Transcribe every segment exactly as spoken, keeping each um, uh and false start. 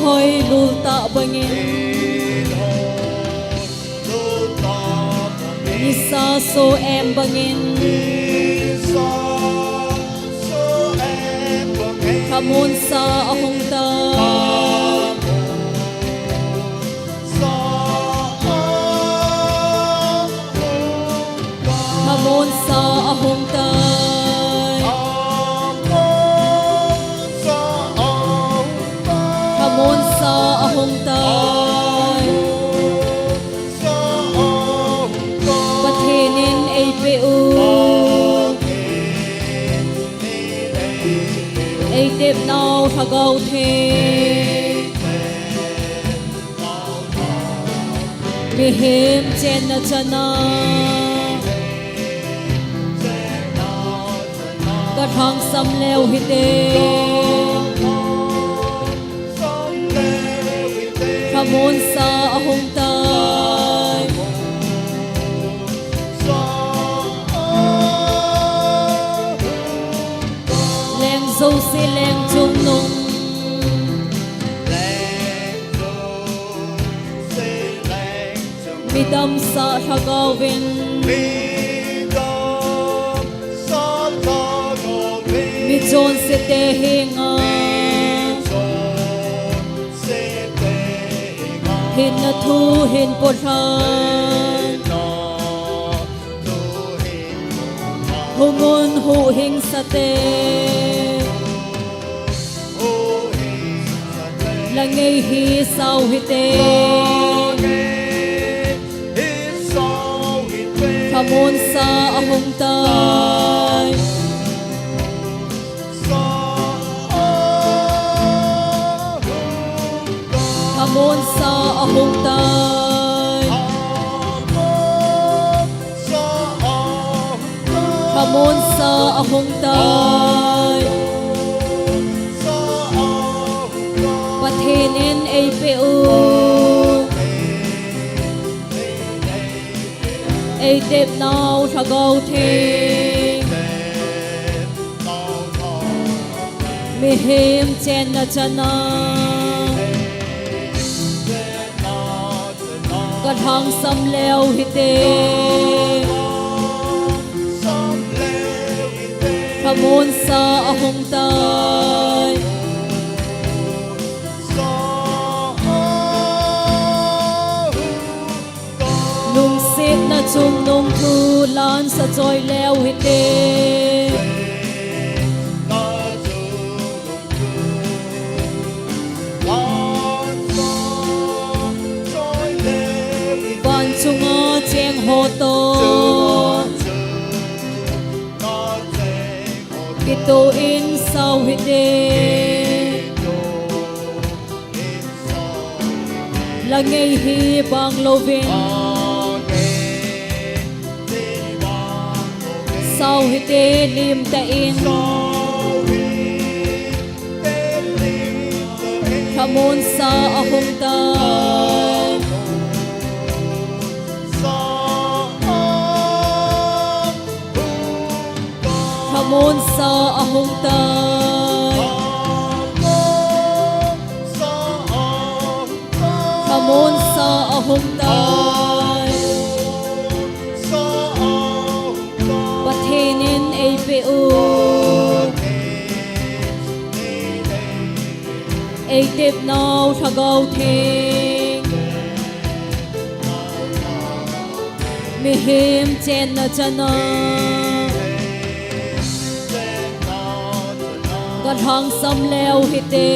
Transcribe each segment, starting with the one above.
Hoi lultah bangin, nisa so em bangin, khamunsa ahung tai. Khamunsa ahung tai. Khamunsa ahung tai. Pathen in eipeh u, eitepnau Lhagao Theng. Mihem chenna chana kalhangsam leu hite. Khamunsa ahung tai. Leng jouse leng chungnung, mi damsah Lhagao vin, mi chonse te henga hinna thu hin polhan, humun huhhingsa te, la ngei hi sao hite. Khamunsa ahung tai. Khamunsa ahung tai. Khamunsa ahung tai. Pathen in eipeh u, eitepnau Lhagao Theng. Mihem chenna chana kalhangsam leu hite. Khamunsa ahung tai. Lungsetna chungnung thu lansa choi leu hite. Van chunga cheng ho toh kitoh in sao hite. La ngei hi bang louvin sao hite lim tah in. Khamunsa ahung tai. Khamunsa ahung tai. Khamunsa ahung tai. Pathen in eipeh u, eitepnau Lhagao Theng. Mihem chenna chana kalhangsam leu hite.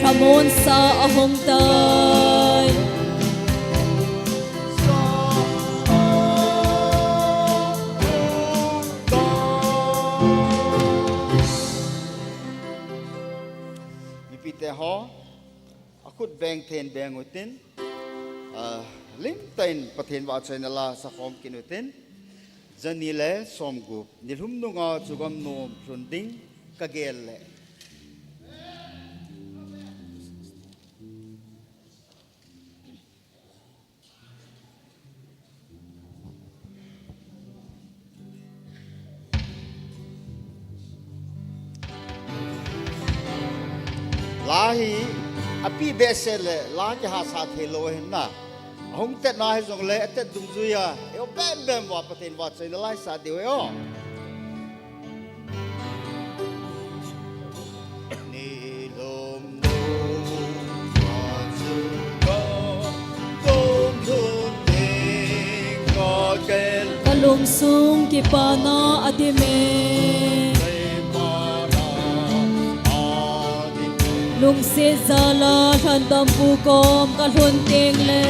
Khamunsa ahung tai. Mipite ho, akhut beng thei in beng utin, ah, lim tah in Pathen vahchoina la sakhom kit utin, jani le somgup, nilhum nunga chu gam nom lhun ding kagel le. Ahi, api behseh le la kihahsa thei lou ahin na. Ahung tet na hijongle atet dungjuia, eiho bembem uva Pathen vahchoina la isah diu ahi o. Kalungsung kipana adim e. Lungset jala lhandampu kom kalhun tengle,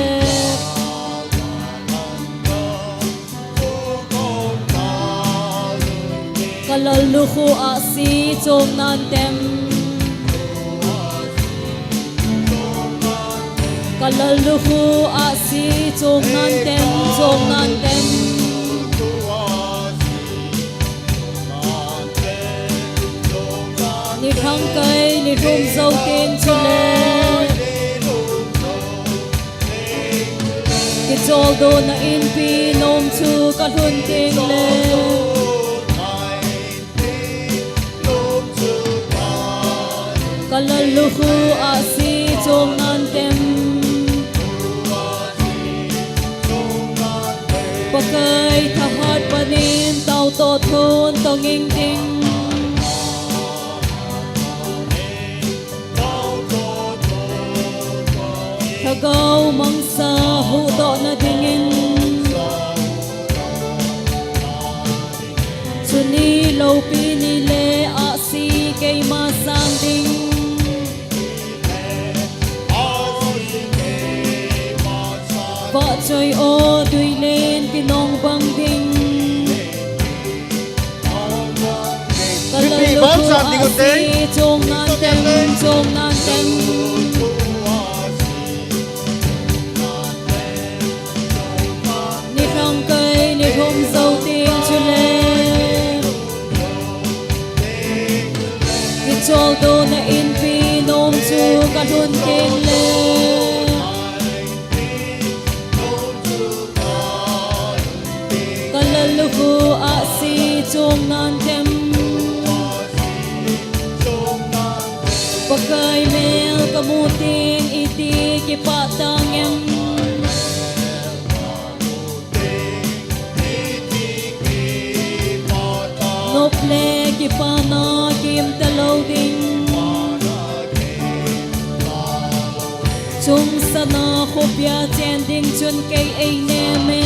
kalal lukhu ahsi chom nan tem. Kalal lukhu ahsi chom nan tem, chom nan tem. Ni thangkai ni thum jou teng chule, kicholdo na inpi nom chu kalhun tengle, kalal lukhu ahsi chom nan tem. Pakai thahat panin tao toh thun tong ing ting. Lhagao mangsa huhdoh na dingin, tuni loupi nile ahsi keima sang ding. Vahchoi o, tuilen kinong bang ding. Kalal lukhu ahsi chom nan tem, chom nan tem. Ni thangkai ni thum jou teng chule, kicholdo na inpi nom chu kalhun tengle, kalal lukhu ahsi chom nan tem. Pakai mel kamu teng iti kipah tang em? Nop le kipana kimta lou ding. Chungsana khopia chen ding chun kei einem e.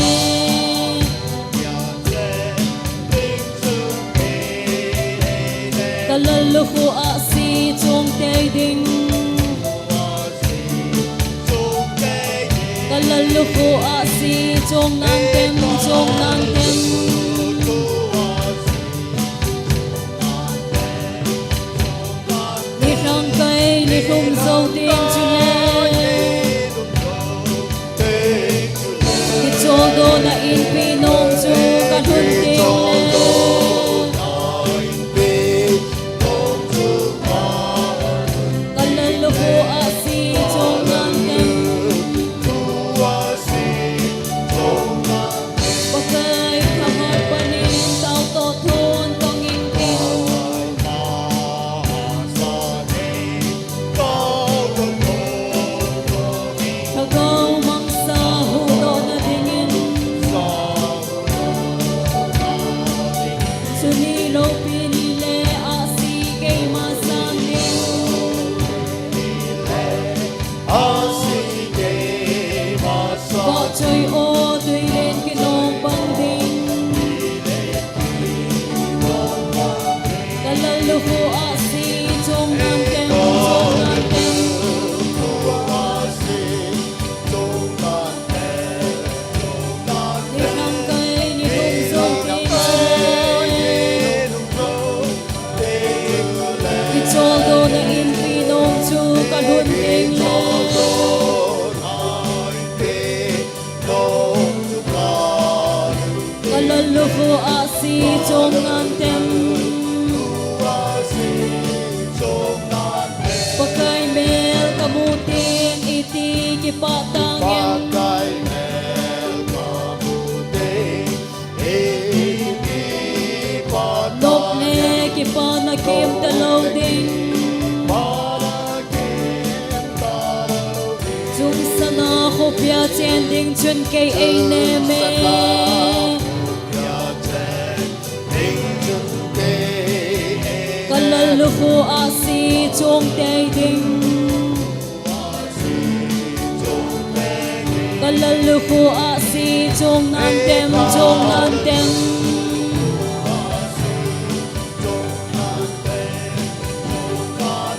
Kalal lukhu ahsi chom tei ding. Kalal lukhu ahsi chom nan tem, chom nan tem. Ni thangkai ni thum jou teng chule, kicholdo na inpi nom chu kalhun tengle, kalal lukhu ahsi chom nan tem. Pakai thahat panin tao toh thun tong ing ting. Lhagao mangsa huhdoh na dingin, tuni loupi nile ahsi keima sang ding. Vahchoi o, tuilen kinong bang ding. Kalal lukhu ahsi chom nan tem, chom nan tem. Ni thangkai ni thum jou teng chule, kicholdo na inpi nom chu kalhun tengle, kalal lukhu ahsi chom nan tem. Pakai mel kamu teng iti kipah tang em? Nop le kipana kimta lou ding. Chungsanga khopia chen ding chun kei ei nem e. Ka lallukhu ahsi chung tei ding. Ka lallukhu ahsi chung nan tem, chung nan tem.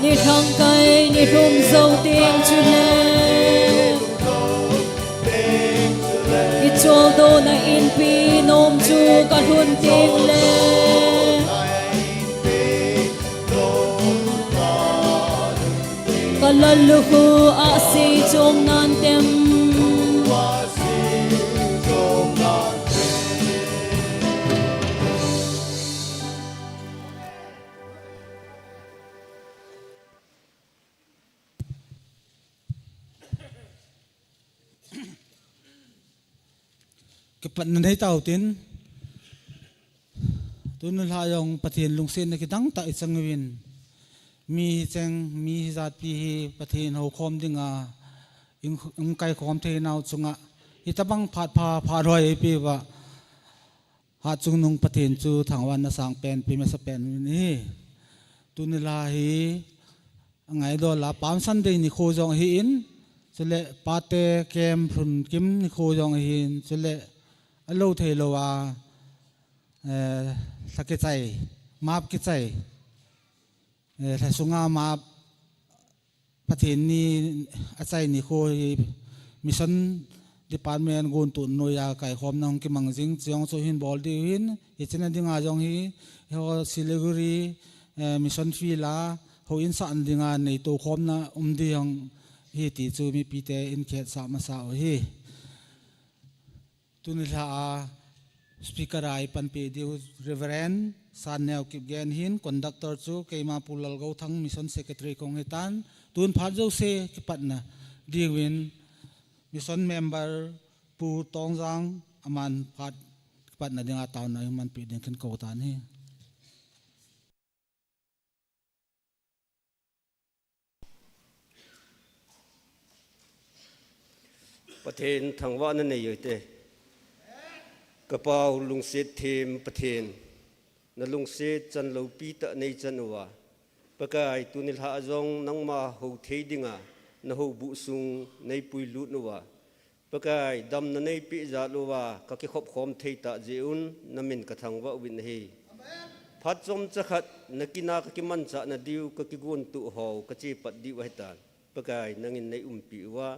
Ni thang kai, ni thum zo ting chule. I choldo na inpi nom chu ka lhun ting le. Ka lallukhu ahsi chung nan tem. Kipatna nei tau tin. Tuni lha jong Pathen lungsetna kidang tah i chang uvin. Mi hi cheng, mi hi jatpi hi Pathen houkhom dinga, ing, ing kaikhom thei nau chunga. Hitabang phat pha, phat hoi eipeuva. Hatchungnung Pathen chu thangvahna sangpen, pi masapen uvin ahi. Tuni lha hi, Angaidol a Palm Sunday nikho jong ahin, chule pate kem lhun kim nikho jong ahin, chule alo thei lou a, eh, lha kichai, map kichai, eh, lha sunga map Pathen ni achai nikho hi mission department gon tu noiya kaikhomna hung kimang jing, chuong chu hin bol diu hin, hichena dinga jong hi, ho Siliguri, eh, mission field a, houin sahna dinga neito khomna um ding hi ti chu mipite in khetsah masa u hi. Tuni lha a speaker a i panpi diu Reverend Sanneo Kipgen hin, conductor chu keima Pu Lalgouthang, mission secretary kong hitan, tun phat jouse kipatna diuvin mission member Pu Tongjang aman phat kipatna dinga taona i manpi ding khin kou tan ahi. Pathen thangvahna nei uvin te. Ka Pau lungset them Pathen, na lungset chan loupi tah nei chan uva. Pakai, tuni lha jong nangma hou thei dinga na houbuh sung nei puilut uva. Pakai, damna nei peh jal uva, ka kikhop khom thei tah jeh un, na min ka thangvah uvin ahi. Phat chomcha khat, na kin a ka kimanchah na diu, ka kigon tuh hou, ka chepat diu ahitan. Pakai, nangin nei umpi uva.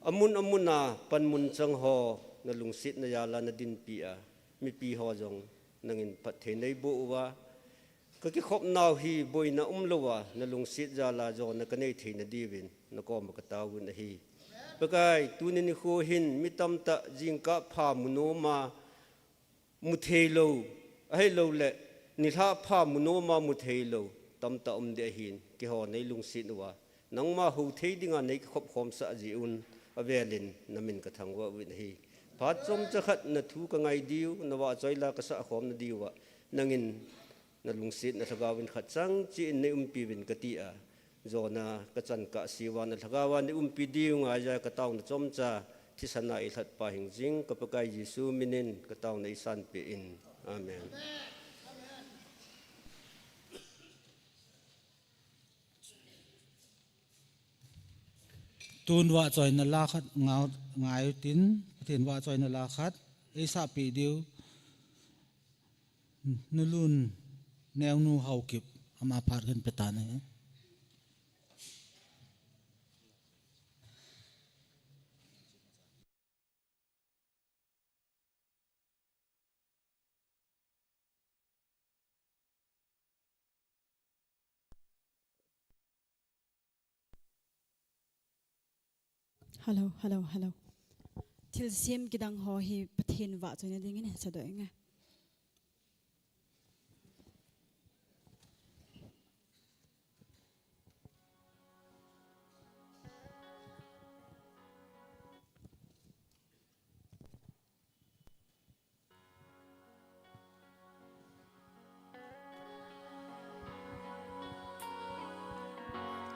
Amun amun a, panmun chang ho, na lungsetna jal a na dinpi a, mipi ho jong, nangin phatthei nei boh uva. Ka kikhop nau hi boina umlouva, na lungset jal a jona ka nei theina diuvin, na koma ka taovin ahi. Pakai, tuni nikho hin mi tamtah jingkah pha mu nom a, mu thei lou, ahilouleh, nilhah pha mu nom a mu thei lou, tamtah um ding ahin, keiho nei lungset uva. Nangma hou thei dinga nei kikhop khom sah jeh un, avelin na min ka thangvah uvin ahi. Phat chomcha khat na thu ka ngai diu, na vahchoi la ka sah khom na diuva, nangin na lungsetna lhagao in khat chang cheh in nei umpi uvin ka ti a. Jona ka chan kah seuva na lhagao a nei umpi diu ngaiya ka taona chomcha thisan a ei lhatpa hingjing ka Pakai Jesu minin ka taona ei sanpeh in. Amen. Tun vahchoina la khat ngau, ngai utin, Pathen vahchoina la khat, ei sahpeh diu, Nulun Neonu Haokip, ama phat kan pe tan ahi. Hello, hello, hello. Thilsem kidang ho hi Pathen vahchoina dingin hesodoh inge.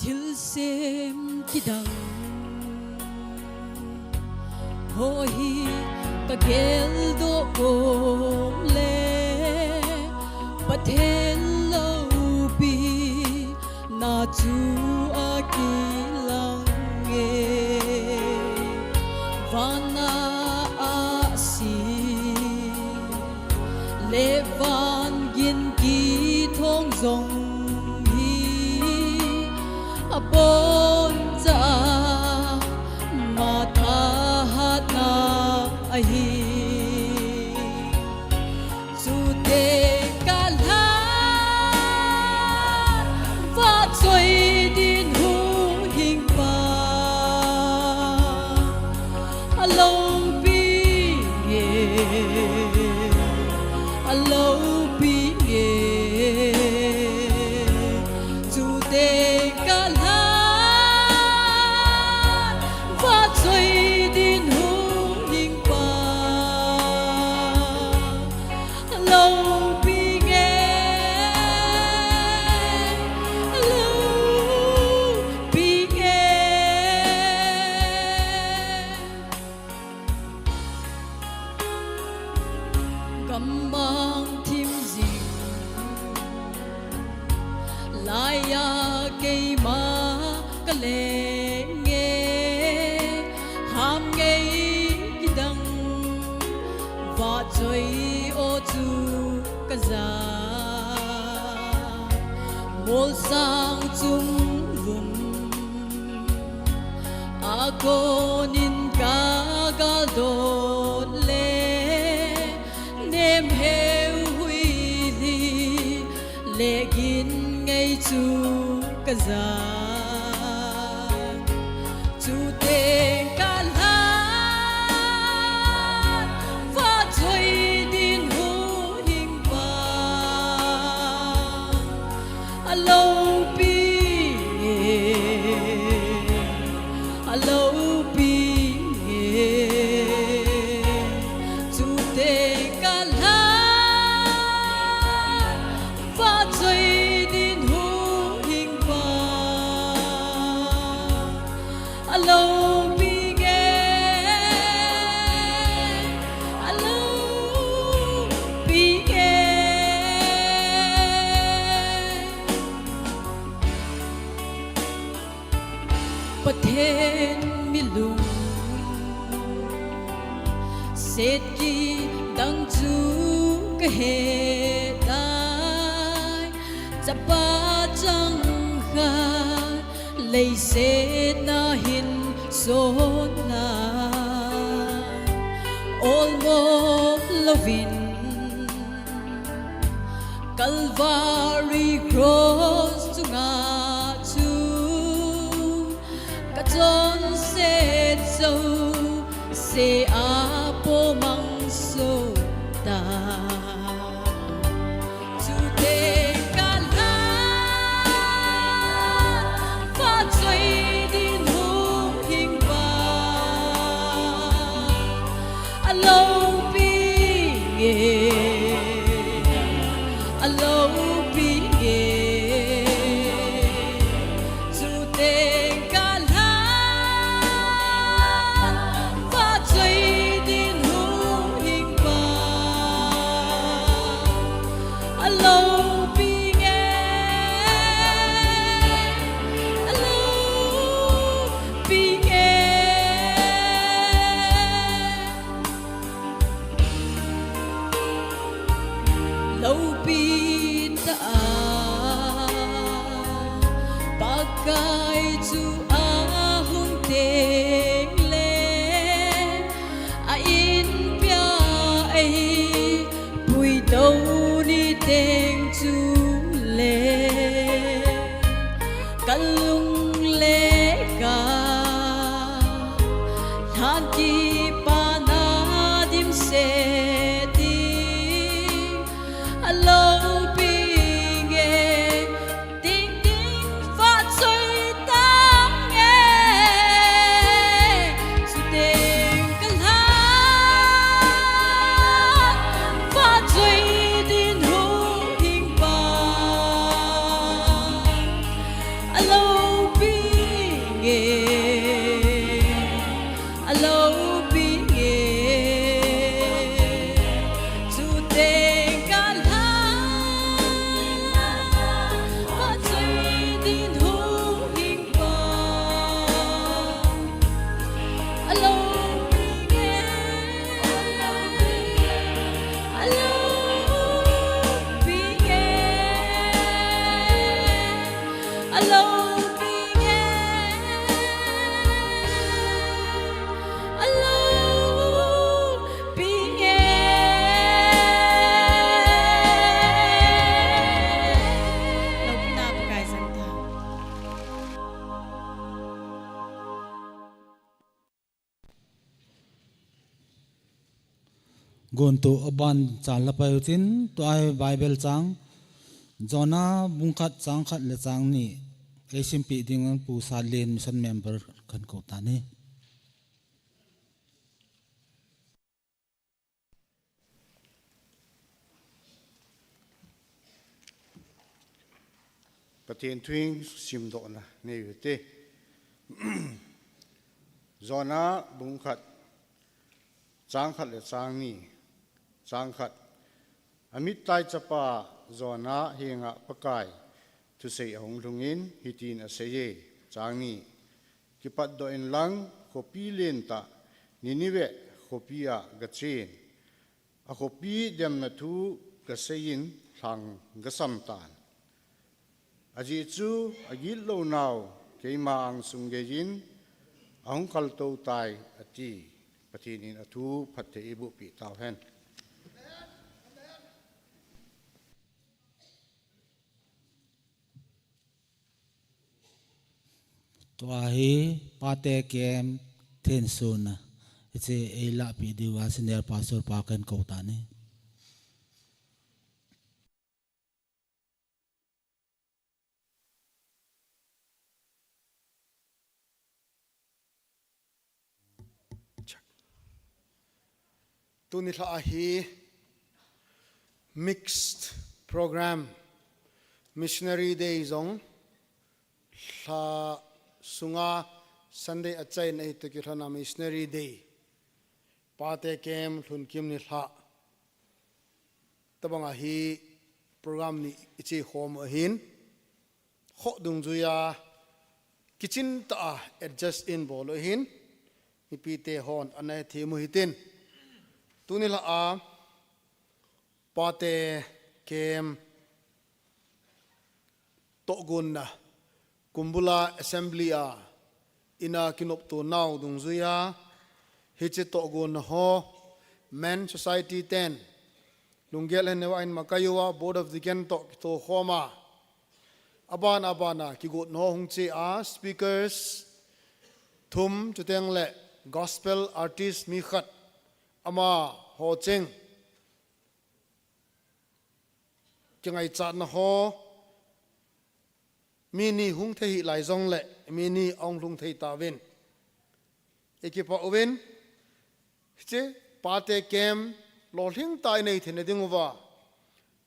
Thilsem kidang Hohi kageldoh kong le, Pathen loupina chu akilang e. Vana ahsi le van gin kithong jong hi aboncha ama thahatna ahi. Chuteng kalhan vahchoi ding huhhingpa aloupi nge, aloupi nge. Chuteng kalhan vahchoi ding huhhingpa aloupi nge, aloupi nge. Gammang thim jing laiya keima kaleng e, ham ngei kidang vahchoi o chu kaja. Molsang chunglum a konin kagaldot le, nemheu huili le gin ngei chu kaja. Chuteng kalhan vahchoi ding huhhingpa aloupi nge, aloupi nge. Chuteng kalhan vahchoi ding huhhingpa aloupi nge, aloupi nge. Pathen mi lungset kidang chu kahet tai, Chapa changkhat leiset a hin son a, olmo louvin Calvary cross chunga chu kachonset jouse a pomang so ta. Chuteng kalhan vahchoi ding huhhingpa aloupi nge, aloupi nge. Chuteng kalhan vahchoi ding huhhingpa aloupi nge, aloupi nge. Loupi tah a Pakai chu ahung teng le, a inpi a eipuitou ni teng chu le, kalung le kalhan kipana dimset ding aloupi nge. Tingting vahchoi tange, chuteng kalhan vahchoi ding huhhingpa aloupi nge, aloupi Gontu aban chan la pai utin, tua hi Bible chang, Jonah bung khat chang khat le chang ni, ei simpeh ding Pu Satlen mission member kan kou tan ahi. Pathen thu simdohna nei u hite. Jonah bung khat, chang khat le chang ni, chang khat. Amittai chapa Jonah henga Pakai thusei ahung lhungin hitin aseiye, chang ni. Kipatdoh inlang khopi lentah Nineveh khopi a gachen. Akhopi demna thu gaseiyin lhang gasam tan. Ajeh chu agitlou nau keima angsung geiyin ahung kaltou tai ati. Pathen in athu phatthei eiboh peh tauhen. Tua hi Pate Camp thensona, hiche eilahpeh diuva Senior Pastor pa kan kou tan ahi. Tuni lha ahi mixed program, Missionary Day jong lha sunga Sunday achaina ahi toh kilhona Missionary Day. Pate Camp lhun kim ni lha. Tabang ahi program ni iche khom ahin. Kho dungjuia kichin tah a adjust in bol u ahin. Mipite hon ana hethem u hitin. Tuni lha a Pate Camp tohgonna, Kumbula Assembly a ina kinopto nau dungjuia, hiche tohgonna ho, Men Society ten, lunggel hen neuva in makai uva, Board of Deacon toh kitoh khoma. Aban aban a kigotna ho hung che a, speakers thum chuteng le gospel artist mi khat, amaho cheng. Kingaichatna ho, mi ni hung thei hih lai jongle, mi ni ahung lhung thei tauvin. Ikipah uvin, hiche Pate Camp lolhing tah a inei theina diuva,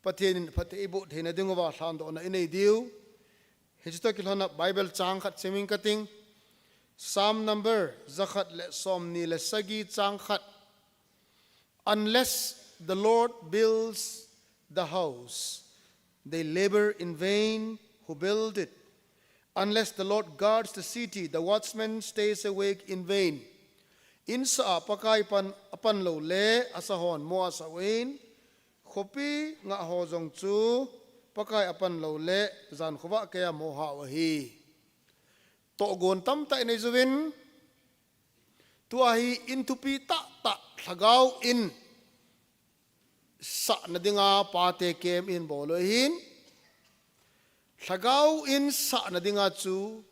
Pathen in phatthei eiboh theina diuva, lhandohna inei diu. Hiche toh kilhona Bible chang khat simin kating. Psalm number jakhat le somni le sagi chang khat. Unless the Lord builds the house, they labor in vain who build it. Unless the Lord guards the city, the watchman stays awake in vain. Insah a Pakai pan, apan lou le, asahon mo asah uvin, khopi ngah ho jong chu Pakai apan lou le, jan khovah keiya mo hah u ahi. Tohgon tamtah inei jiuvin, tua hi in thupi tahtah lhagao in sahna dinga Pate Camp in bol u ahin. Lhagao in sahna dinga chu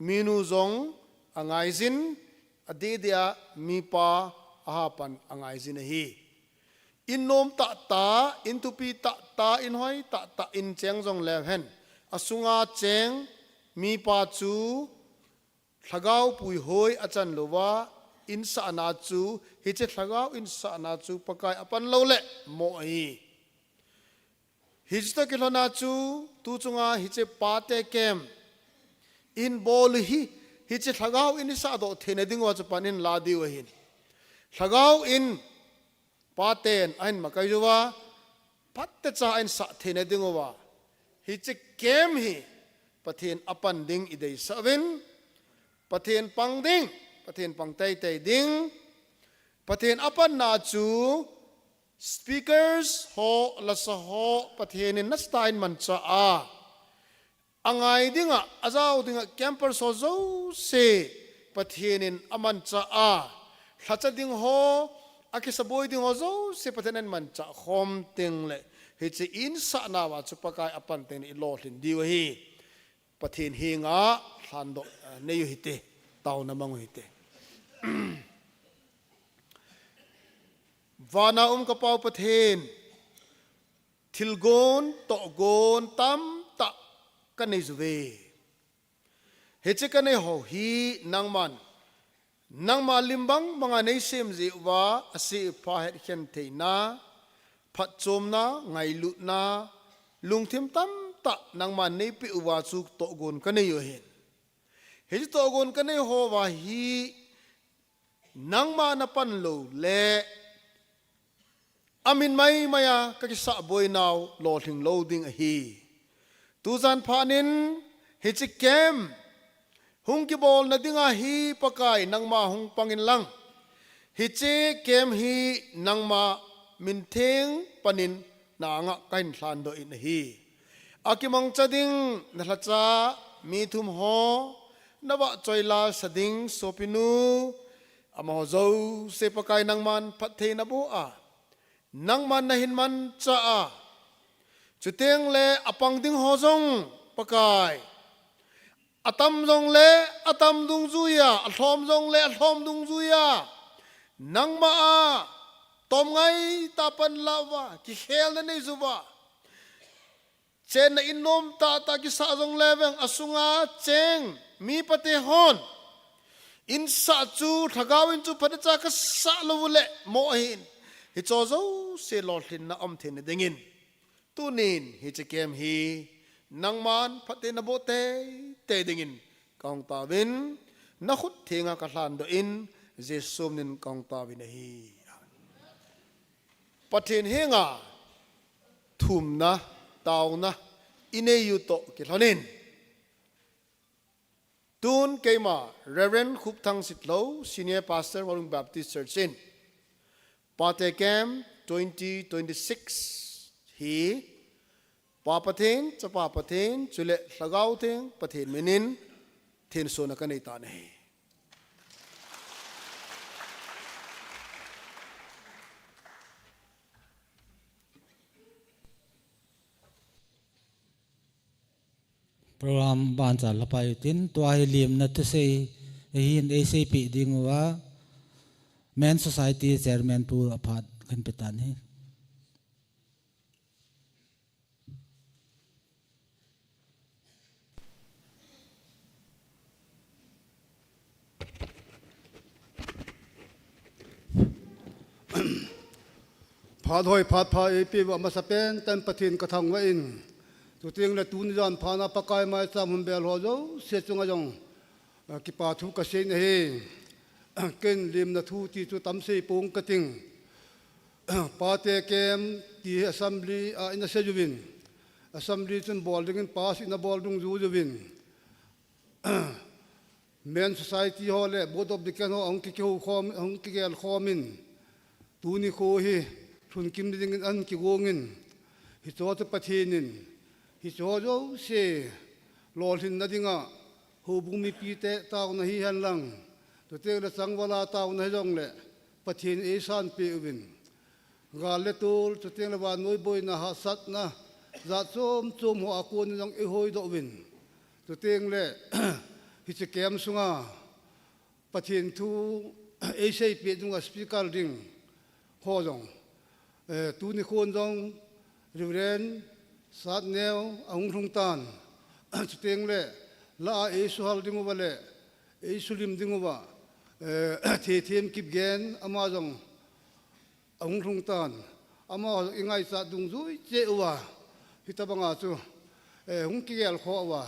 minu jong angaijin, adeh deh a mipa ahapan angaijin ahi. In nom tahtah, in thupi tahtah, in hoi tahtah in cheng jongleu hen, asunga cheng mipa chu lhagao puihoi achan louva, in sahna chu, hiche lhagao in sahna chu Pakai apan lou le mo ahi. Hiche toh kilhona chu, tu chunga hiche Pate Camp in bol u hi, hiche lhagao in isahdoh theina diuva chu pan in la diu ahin. Lhagao in Paten ahin makai uva, phatecha ahin sah theina diuva, hiche camp hi Pathen apan ding ideisah uvin, Pathen pang ding, Pathen pang teitei ding, Pathen apanna chu speakers ho, lasa ho, Pathen in nasatah in manchah a, angai dinga, ajao dinga, campers ho jouse Pathen in amanchah a, lhacha ding ho, akisaboi ding ho jouse Pathen in amanchah khom teng le, hiche in sahna uva chu Pakai apan teng le ilolhin diu ahi. Pathen henga lhandoh, eh, nei u hite, taona mang u hite. Vana um ka Pa u Pathen, thilgon, tohgon tamtah ka nei uve. Hiche ka nei ho hi nangman, nangma lim bang banga nei sem jeh uva, asepha hetkhen theina, phatchomna, ngailutna, lungthim tamtah nangman nei peh uva chu tohgon ka nei u ahin. Hiche tohgon ka nei ho uva hi nangma na pan lou le, amin maimai a ka kisah boinau lolhing lou ding ahi. Tujan phat in hiche camp hung kibolna dinga hi Pakai nangma hung pang in lang. Hiche camp hi nangma min theng panin na anga ka hin lhandoh in ahi. Akimangcha ding na lhacha mi thum ho, na vahchoi lasa ding sopinu, amaho jouse Pakai nangman phatthei na boh a, nangman na hin mancha a, chuteng le apang ding ho jong Pakai, atam jong le atam dungjui a, alhom jong le alhom dungjui a, nangma a tom ngai tah a pan la uva, kikhelna nei uva, chenna in nom tahtah kisah jong le veng, asunga cheng mi pate hon, in sah chu lhagao in chu phatecha ka sah lou u le mo ahin, hicho jouse lolhinna um theina dingin, tunin hiche camp hi nangman phatthei na boh teitei dingin ka hung tauvin, na khut thenga ka lhandoh in, Jesu min in ka hung tauvin ahi. Pathen henga thumna, taona i nei u toh kilhonin, tun keima Reverend Khupthang Sitlhou, Senior Pastor, Walung Baptist Church in Pate Camp twenty twenty-six hi Pa Pathen, Chapa Pathen, chule Lhagao Theng Pathen min in thensona ka nei tan ahi. Program bancha lapai utin, tua hi limna thusei, ahin eiseipeh ding uva, Men Society Chairman pu aphat kan pe tan ahi. Phat hoi, phat pha eipeuva amasapen tah in Pathen ka thangvah in. Chuteng le tuni jan phat a Pakai maicham hung bel ho jouse chunga jong, ah, kipa thu ka sei in ahi. Ken limna thu ti chu tam sei pong ka ting. Pate Camp ti hi assembly a ina sei uvin. Assembly chun bol dingin pass ina bol dungjuiyin. Men Society ho le Board of Deacon ho ahung kihou khom, ahung kigel khom in. Tuni kho hi lhun kim dingin ahin kigong in. Hicho chu Pathen in, hicho jouse lolhinna dinga, houbung mipite taona hihen lang, chuteng le changvala taona hijongle, Pathen in eisanpeh uvin. Gal le tol, chuteng le vannoi boina hahsatna, jat chom chom ho a kon in jong eihoidoh uvin. Chuteng le, hiche camp sunga, Pathen thu eiseipeh dinga speaker ding ho jong. Eh, tuni khon jong Reverend Satneo ahung lhung tan. Chuteng le la a eisuhal ding uva le eisulim ding uva, eh, Thethem Kipgen ama jong ahung lhung tan. Ama jong ingaichat dungjui cheh uva, hitabanga chu, eh, hung kigel khoh uva,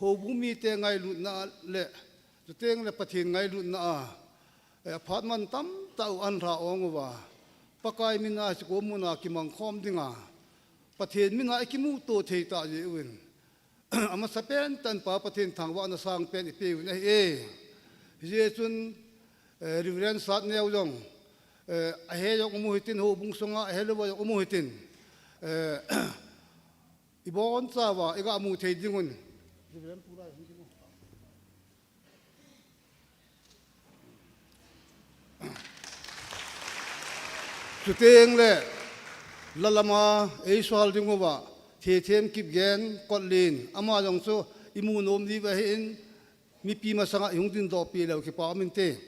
houbung mite ngailutna le chuteng le Pathen ngailutna a, eh, aphat man tamtah u ahin lha ong uva, Pakai mina hiche kom muna kimang khom dinga, Pathen mina ikimuto thei tah jeh uvin, amasapen tah in Pa Pathen thangvahna sangpen ipeh uvin ahi e. Hijeh chun, eh, Reverend Satneo jong, eh, ahe jong um u hitin, houbung sunga ahe louva jong um u hitin, eh, ibonchauva iga mu thei dingun. Chuteng le, la lama eisuhal ding uva, Thethem Kipgen Kotlen, ama jong chu imu nom diu ahin, mipi masanga ihung dingdoh peh leu kipa um inte.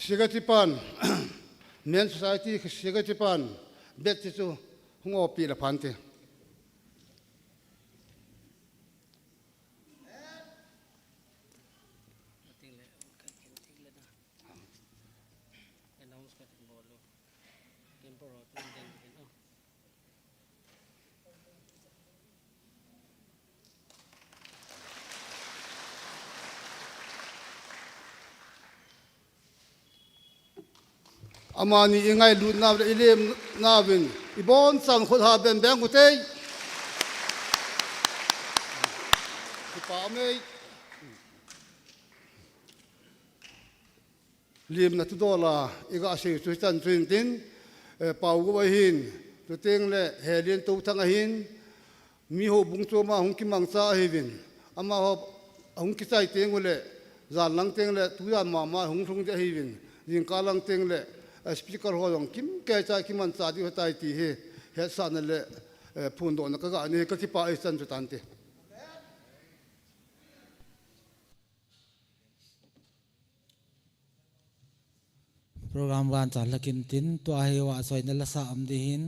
Secretary pan, Men Society Secretary pan, bet chu hung opi la phante. Amani i ngailutna le i lemna uvin i bonchauva khut ha beng beng u te. Kipa um e. Lemna thu dola i ga sei chu chan chu in tin, eh, Pau Gup ahin, chuteng le Helen Touthang ahin, mi houbung chom a hung kimangcha ahiuvin, amaho ahung kichai teng ule, jan lang teng le tujan mama hung lhung ding ahiuvin, jingkah lang teng le, eh, speaker ho jong kimkei cha kimancha ding ahitai ti hi hetsahna le, eh, phondohna ka ga nei, ka kipa e, chan chu tante. Program van cha lhakin tin, tua hi vahchoina lasa um ding ahin,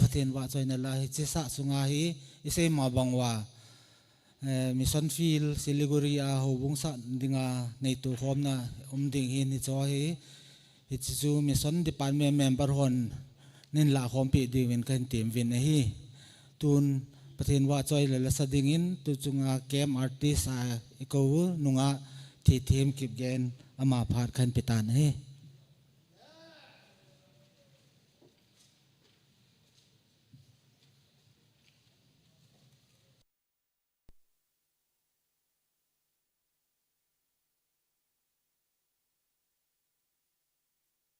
Pathen vahchoina la hi, hiche sah sunga hi, i sei ma bang uva, eh, Mission Field, Siliguri a houbung sah dinga neitu khomna um ding ahin, hiche hi, hiche chu Mission Department member hon nin lah khompi diuvin kahin tem uvin ahi. Tun Pathen vahchoi le lasa dingin, tu chunga camp artist a i kou u nungah Thithem Kipgen ama phat kahin pe tan ahi.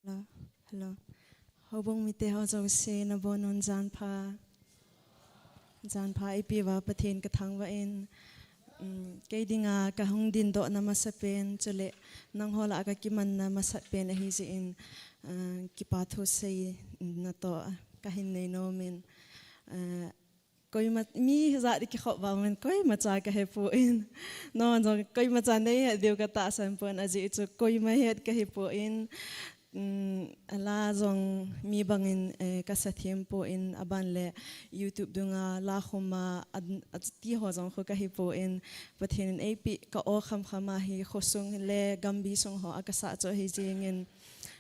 Hello, hello. Houbung mite ho jouse nabonun jan pha. Jan pha eipeuva Pathen kathangvah in. Um, kei dinga kahung dingdohna masapen, chule nangho lah a kakimanna masapen ahi jeh in, uh, kipa thu seina toh kahin nei nom in. Uh, Koima, mi ijat i kikhop vang uvin, koimacha kahepoi. Nangho jong koimacha neihet diu katahsan pon, ajeh chu koima het kahepoi. Um, la jong mi bangin, eh, kasa thempoi, aban le YouTube dunga la khuma, a, ati ho jong khu kahepoi. Pathen in eipeh ka-o khamkham a hi khosung le gambi sung ho a kasah chu ahi jengin,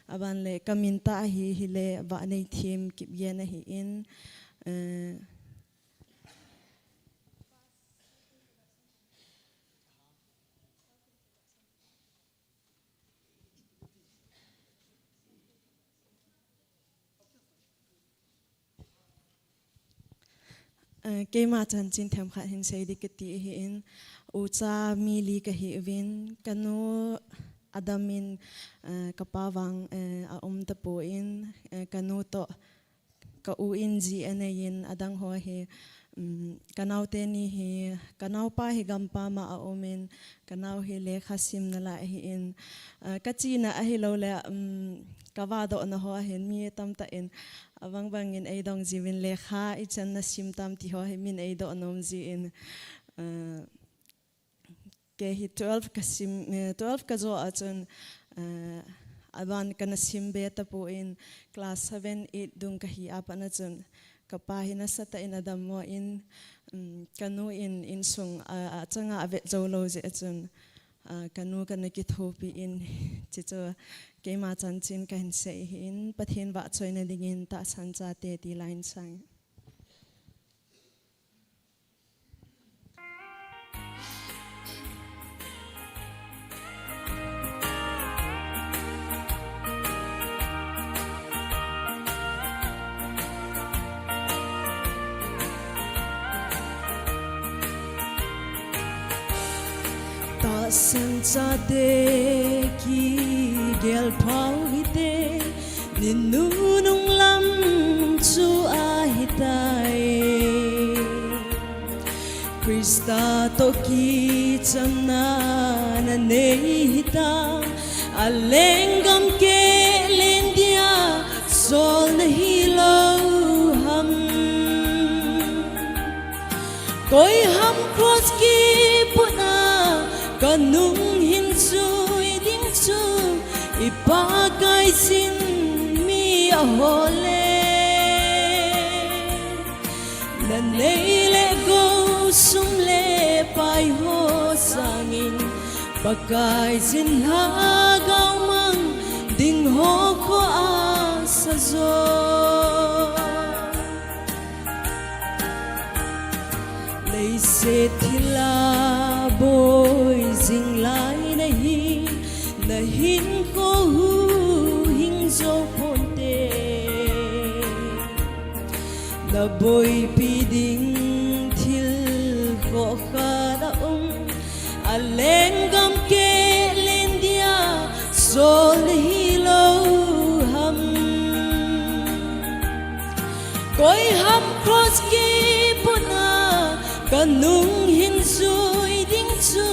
aban le kamin tah hi, hile Vaneithem Kipgen ahin, eh, Eh, keima chanchin themkhat hin sei ding kati ahin, ucha mi li kahiuvin, kanu adamin, eh, kapa vang, eh, aum tapon, eh, kanu toh ka u in ji aneiyin, adang ho hi, um, kanaote ni hi, kanaopa hi gampam a aumin, kanao hi lekha simna lai ahin, uh, kachena ahilouleh, um, kavahdohna ho ahin, mi tamtah in, abang bangin eidong jiuvin, lekha ichan nasim tam ti ho hi min eidoh nom jin, uh, Kei hi twelve kasim, eh, twelve kajo a chun, eh, aban kana sim be tapon class seven, eight dung kahi a pat na chun kapa hi nasatah in adammo in, um, kanu in insung a, achanga avet jou lou jeh a chun, ah, kanu kana kithopi in, chuchu keima chanchin kahin sei ahin, Pathen vahchoina dingin tahsan chate ti line sang. Tahsan chate kigel phau hite, ni nunung lam chu ahitai. Christa toh kichamna nanei hitam, alenggam keh leng dia sol nahilou ham. Koi ham cross kiputna kanung hin jui ding chu, i Pa Sin mi ahole, na nei le gou sum le pai ho sangin, Pakaiyin lhagao mang ding ho khoh asa jo. Leiset thil a boi jing lai nahi, na hinkho huhhing jou ponte. Na boipi ding thil khoh khat a um, a lenggam keh len dia sol hilou ham. Koi ham cross kiputna ka nung hin jui ding chu,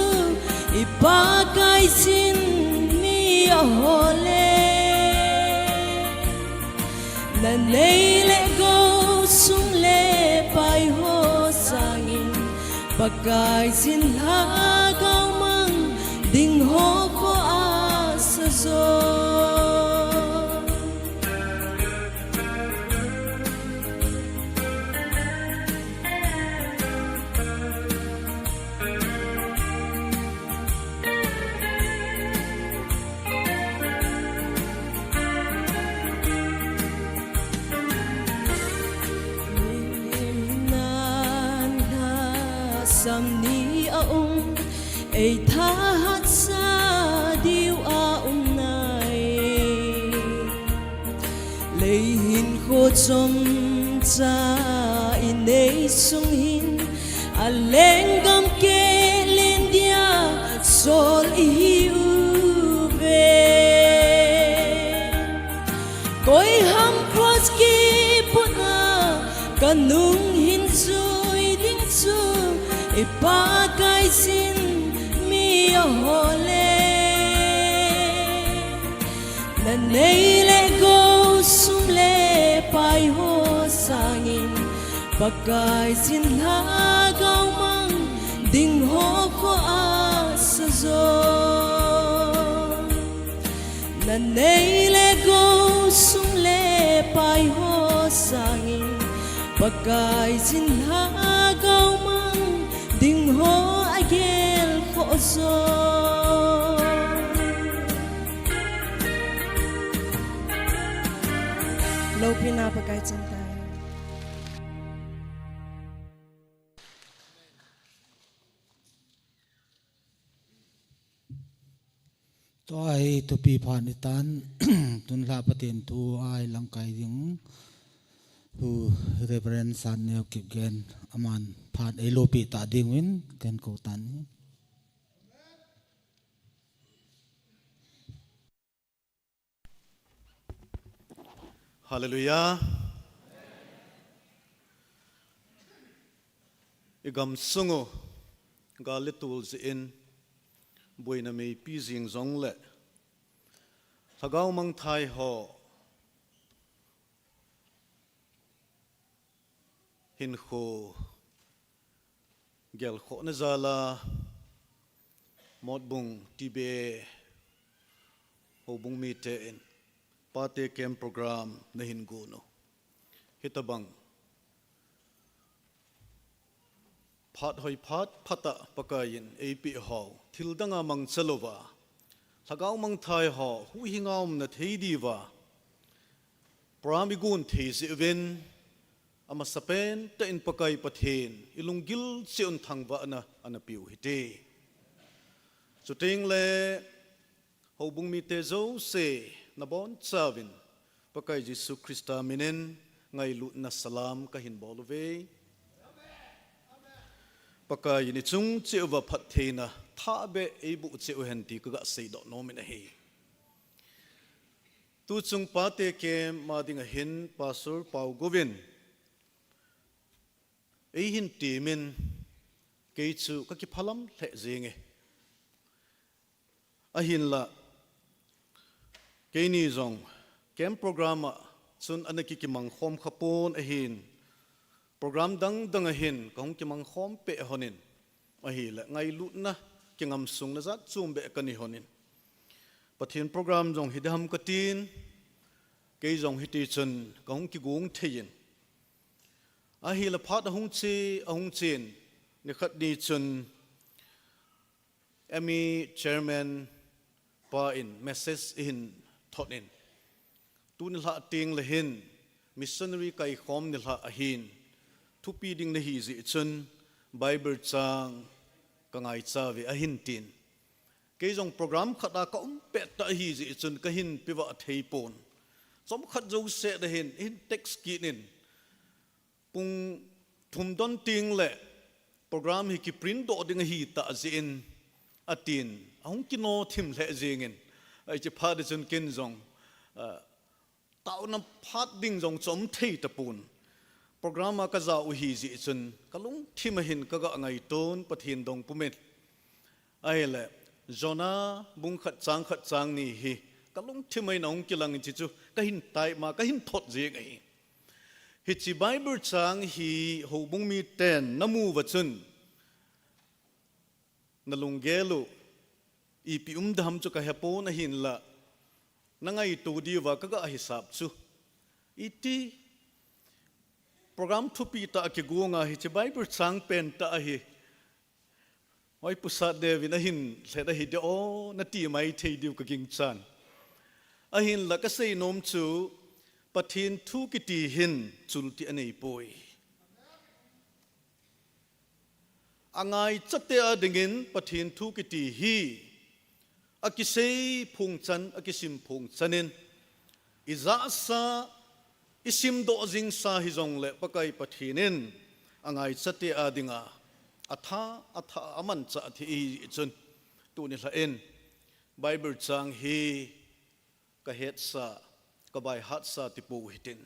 i Pakaiyin mi ahole, na nei le gou sum le pai ho sangin, Pakaiyin lhagao mang ding ho khoh asa jo. Lim nan lhasam ni a um, ei thahatsa diu a um nai. Lei hinkho chomcha i nei sung hin, a lenggam keh len dia sol ihiuve. Koi ham cross kiputna ka nung hin jui ding chu, i Pakaiyin mi ahole, na nei le gou sum le pai ho sangin, Pakaiyin lhagao mang ding ho khoh asa jo. Na nei le gou sum le pai ho sangin, Pakaiyin lhagao mang ding ho agel khoh jo. Loupina Pakai chang tai. Tua hi thupi phat nitan, tun lha Pathen thu a i langkai ding, hu Reverend Satneo Kipgen, aman phat ei lopi ta ding uvin, ken kou tan. Hallelujah. I gamsung u, gal le tul jeh in, boina meipi jing jongle, lhagao mangthai ho, hinkho gelkhohna jal a, Motbung T B A houbung mite in, Pate Camp Program na hin gon u. Hitabang phat hoi phat, phat a Pakaiyin eipeh hou, thil dang a mangcha louva, lhagao mangthai ho huhhing a umna thei diuva, program i gon thei jeh uvin, amasapen tah in Pakai Pathen i lunggil cheh un thangvahna ana peh u hite. Chuteng le, houbung mite jouse nabonchauvin, Pakai Jesu Christa min in ngailutna salam kahin bol uve. Pakaiyin i chung cheh uva phattheina thahbeh eiboh cheh uhen ti kaga seidoh nom in ahi. Tuchung Pate Camp a ding ahin Pastor Paugou in eihin temin, kei chu kakiphalam lheh jenge. Ahinla, keini jong camp program a chun ana kikimang khom khapon ahin, program dang dang ahin kahung kimang khom peh honin, ahile ngailutna kingamsungna jat chom beh kani honin, Pathen program jong hideham katin, Kei jong hiti chun ka hung kigong thei in. Ahile phat ahung che, ahung chen. Nikhat ni chun M E chairman pa in message ahin thot in. Tuni lha teng le hin missionary kaikhom ni lha ahin. Thupi ding nahi jeh chun Bible chang ka ngaicha uve ahin tin. Kei jong program khat a ka um pet ta ahi jeh chun ka hin pe vah thei pon. Chomkhat jouse na hin, hin text kit in. Pung thum don teng le program hi kiprint doh ding ahi ta jeh in atin. Ahung kino thim lheh jeng in. Ahi che phat chun ken jong, ah, taona phat ding jong chom thei tapon. Program a ka ja u ahi jeh chun ka lungthim a hin ka ga ngaiton Pathen dong pumin. Ahile, Jonah bung khat chang khat chang ni hi ka lungthim a hin ahung kilang in hichu ka hin tai ma, ka hin thot jeng ahi. Hiche Bible chang hi houbung miten na mu uva chun na lunggel u ipi um dem chu ka hepon ahinla, na ngaito diuva ka ga hisap chu. Iti program thupi tah a kigonga hiche Bible chang pen tah ahi. Hoi, Pu Satdev in ahin lhet ahi de o, nati mai thei diu ka ginchan. Ahinla ka seinom chu Pathen thu kiti hin chulti anei poi. Angaicha te a dingin Pathen thu kiti hi akisei phungchan, akisim phungchan in, ijahsa, isimdoh jingsa hijongle Pakai Pathen in angaicha te a dinga atha, atha, amanchah thei ahi chun, tuni lha in Bible chang hi ka hetsa, ka baihatsa tipou hitin,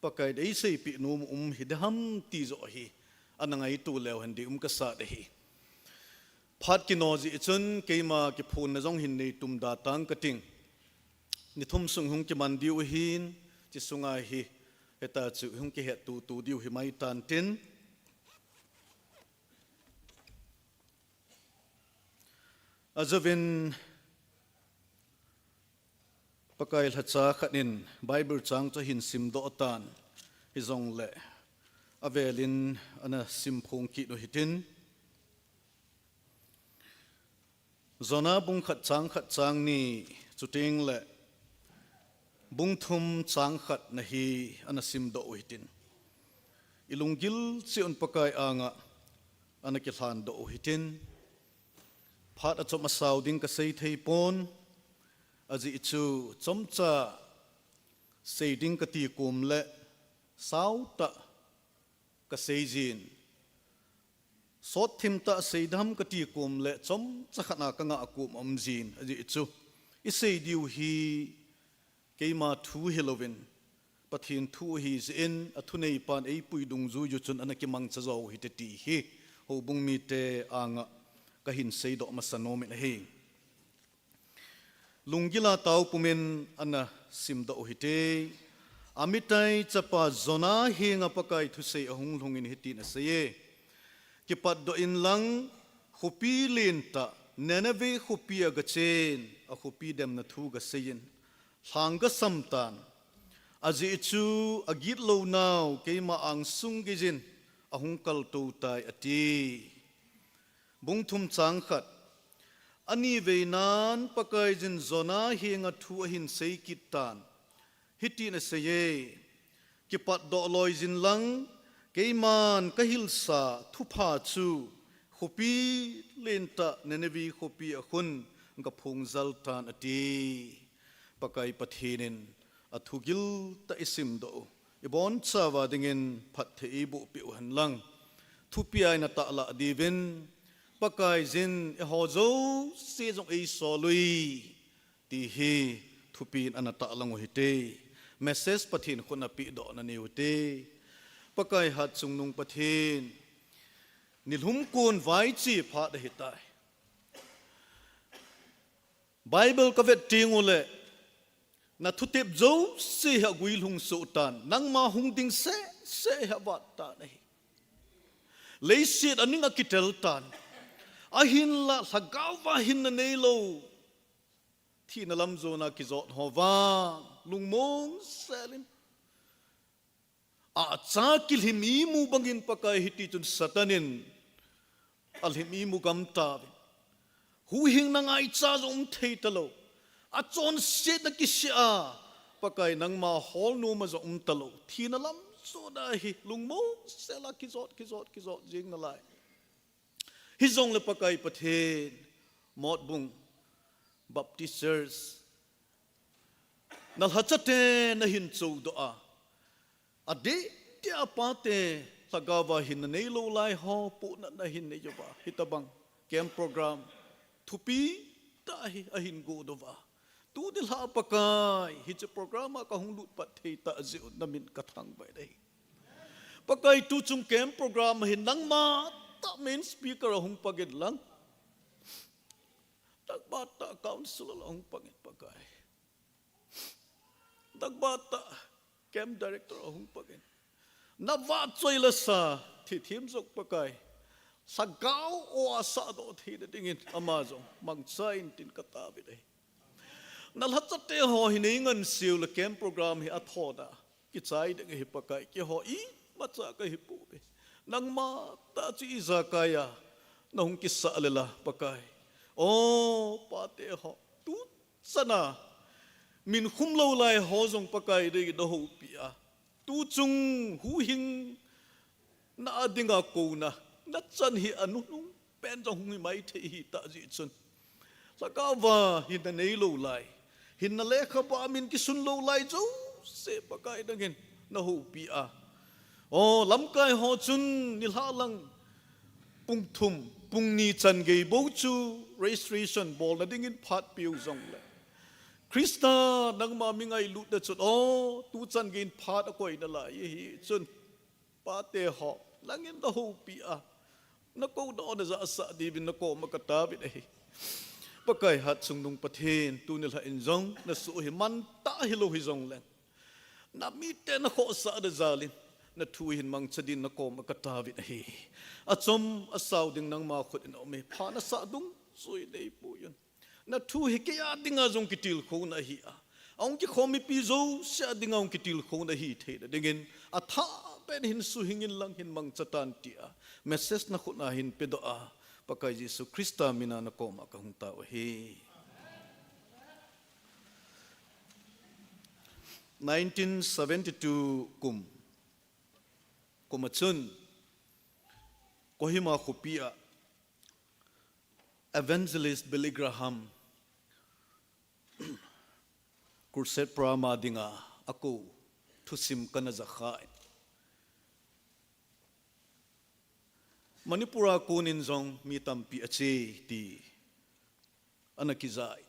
Pakai in eiseipeh nom um hi deham ti joh hi ana ngaito leu hen ding um ka sat ahi. Phat kino jeh chun keima kiphonna jong hin nei tum da tang ka ting. Ni thum sung hung kiman diu ahin, hiche sunga hi heta chu hung kihet tutu diu hi mai tan tin. Ajouvin Pakai lhacha khat in Bible chang chu ahin simdoh tan, hijongle avelin ana simphong kit u hitin. Jonah bung khat chang khat chang ni, chuteng le bung thum chang khat na hi ana simdoh u hitin. I lunggil cheh un Pakai anga ana kilhandoh u hitin. Phat achom asao ding ka sei thei pon, ajeh chu chomcha sei ding ka ti kom le sao tah ka sei jin. Sot thim tah sei dem ka ti kom le chomcha khat na ka ngah kom um jin. Ajeh chu i sei diu hi keima thu hilouvin, Pathen thu ahi jeh in, athunei pan eipui dungjui u chun ana kimangcha jo u hite ti hi houbung mite anga ka hin seidoh masa nom in ahi. Lunggil a tao pumin ana simdoh u hite. Amitai chapa Jonah henga Pakai thusei ahung lhungin hitin aseiye. Kipatdoh inlang, khopi lentah Nineveh khopi a gachen, akhopi demna thu gasei in, lhang gasam tan. Ajeh chu agitlou nau keima angsung geijin ahung kaltou tai, ati. Bung thum chang khat. Ani veinan Pakaiyin Jonah henga thu ahin sei kit tan, hitin aseiye, kipatdoh loijin lang, keiman kahilsa thupha chu khopi lentah Nineveh khopi a khun gaphongjal tan, ati. Pakai Pathen in athu giltah isimdoh u, ibonchauva dingin phatthei eiboh peh u henlang. Thupi a ina tahlah diuvin, Pakaiyin eiho jouse jong eisol ui, ti hi thupin ana tahlang u hite. Message Pathen khut a pehdoh na nei u hite. Pakai hatchungnung Pathen, nilhum kon vaiche phat ahitai. Bible kavet teng uleh, nathutep jouse hi aguilhung soh tan, nangma hung ding seh seh hi avat tan ahi. Leiset aning akitel tan, ahinlah lhagao va hinna neilou, thina lam jona kijot ho vang lungmong selin. Acha kilhim imu bangin Pakai hiti chun Satan in alhim imu gam tauvin. Huhhingna ngaicha jong um thei talou. Achonsetna kisih a Pakai nangma holnoma jong um talou. Thina lam sona hi lungmong sela kijot, kijot, kijot jing nalai. Hijongle Pakai Pathen, Motbung Baptist Church, nalhachate nahin chodoh a, adeh tia pate lhagaova hinna neilou lai ho, pohnatna hin nei uva, hitabang camp program thupi tah hi ahin godoh uva. Tuni lha Pakai, hiche program a kahung lut pat thei tah jeh un namin kathangvah e. Pakai, tuchung camp program hin nangma tah main speaker ahung pangin lang, nangma tah counselor ahung pangin Pakai, nangma tah camp director ahung pangin, navahchoi lasa thithem jong Pakai, lhagao o a sahdoh theina dingin ama jong mangcha in tin kataovin ahi. Nalhachate ho hi nei nganseu le camp program hi athona kichai ding ahi Pakai, keiho imacha kahi pouve. Nangma tah chu ijakai a nahung kisah le la Pakai. O pate ho, tuchan a min khumlou lai ho jong Pakai dei nahoupi a, tuchung huhhingna a dinga kouna nachan hi anunung pen jong hung hi maithei hitah jeh chun, lhagaova hinna neilou lai, hinna lekhabua min kisun lou lai jouse Pakai nangin nahoupi a, o lamkai ho chun nilhah lang pung thum, pung ni chan gei bou chu registration bolna dingin phat peu jongle, Christa nangma mi ngailutna chun, o tuchan geiyin phat akoi nalai ahi chun, pate ho, nangin nahoupi a, nakoudoh najahsah diuvin nakoma kataovin ahi. Pakai hatchungnung Pathen, tuni lha in jong nasoh hi mantah hilou hijongleng, namite nakhohsahna jalin nathu hin mangcha din nakoma kataovin ahi. Achom asao ding nangma khut in aume, pha nasah dungjuiyin neipuiyun. Nathu hi keija dinga jong kitilkhouna ahi a, ahung kikhom mipi jouse a dinga hung kitilkhouna ahi theina dingin, athahbeh in hin suhhingin lang hin mangcha tan tia message nakhut a hin pedoh a, Pakai Jesu Christa mina nakoma kahung tao ahi. Nineteen seventy-two kum, kum a chun Kohima khopi a Evangelist Billy Graham Crusade program a dinga akou thusim kana jakha in, Manipur a konin jong mi tampi ache ti ana kijai.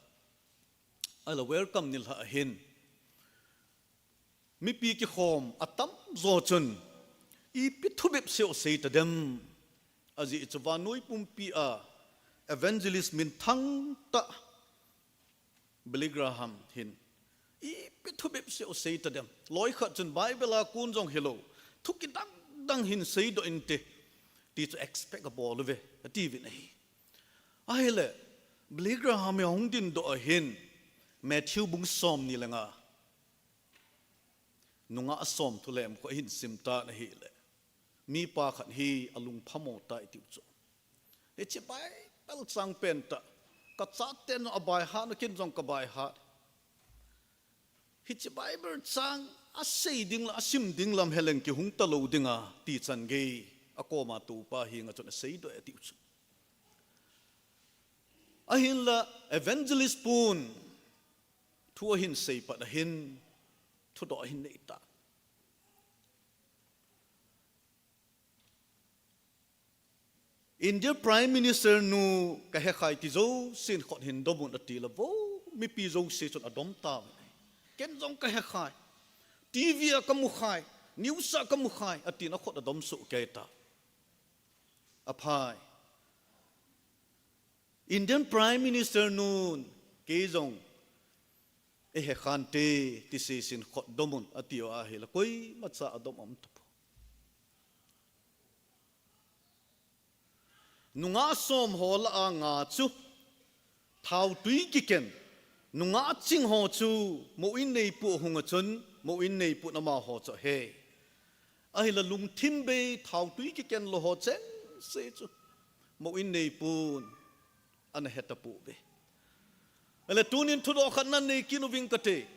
Ahile welcome nilhah hin mipi kikhom atamjo chun, ipi thubep seh asei tadem? Ajeh chu vannoi pumpi a evangelist minthang tah Billy Graham hin ipi thubep seh asei tadem? Loikhat chun Bible a kon jong hilou, thu kidang dang hin seidoh inte, ti chu expect abol uve, atiuvin ahi. Ahile, Billy Graham hi ahung dindoh ahin, Matthew bung somni le nga, nungah som thulem khu ahin simtan ahile, mipa khat hi alung phamo tai tiu chu. Hiche Bible chang pentah, kachaten jong abaihat, ken jong kabaihat. Hiche Bible chang asei ding lam, asim ding lam heleng kihung talou dinga, ti chan gei akoma toupa henga chun aseidoh e atiu chu. Ahinla evangelist pun thu ahin seipat ahin, thudoh ahin neitan. India Prime Minister nu kahekhai ti jousen khut hin domun atile vo, mipi jouse chun adom tauvin ahi. Ken jong kahekhai, TV a kamukhai, news a kamukhai, atin akhut adom soh kei ta. Aphai. Indian Prime Minister nun, kei jong eihekhante, ti seisin khut domun atiu ahile koimacha adom aum tapoi. Nungah som ho lah a nga chu thaotui kiken, Nungah ching ho chu moh in neipu ahung a chun, moh in neipun amaho chu ahe. Ahinla lungthim bei, thautui kiken lou ho chengse chu moh in neipun ana he tapouve. Ahile tunin thudoh khat nanei kit uving kate.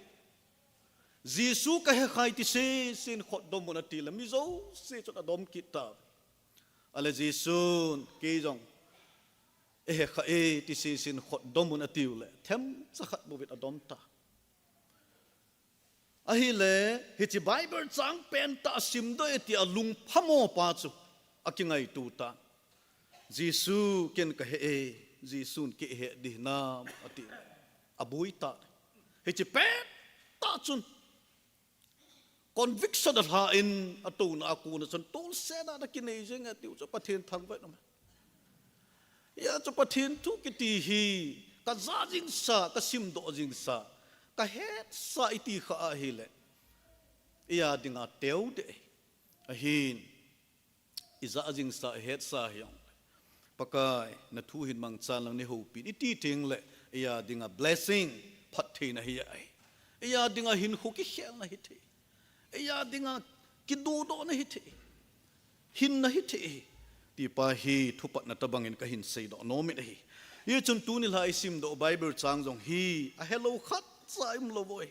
Jesu kahe khai ti sesen khut domun ati le mi jouse chun adom kit tauve. Ahile Jesun kei jong eihe kha e ti sesen khut domun atiu le themcha khat bouvin adom ta. Ahile hiche Bible chang pentah simdoh e tia lungphamo pa chu akingaito tan. Jesu, ken kahe e, Jesun kei eihe ding hinam ati le aboi tan. Hiche pentah chun conviction alha in atouna a kona chun tolsetna ana kinei jeng e tiu chu Pathen thangvah in um e. Hia chu Pathen thu kiti hi kaja jingsa, kasimdoh jingsa, kahetsa iti kha ahile, eia dinga teu deh ahin, ija jingsa, ihetsa hi jong Pakai nathu hin mangchan lang neihoupi in iti tengle eia dinga blessing, phattheina hi ahi. Eia dinga hinkho kikhelna hithei. Eia dinga kidodohna hithei. Hinna hithei. Tipa hi thupatna tobangin kahin seidoh nomin ahi. Hichun tuni lha isimdoh Bible chang jong hi ahelou khatcha umlou voi.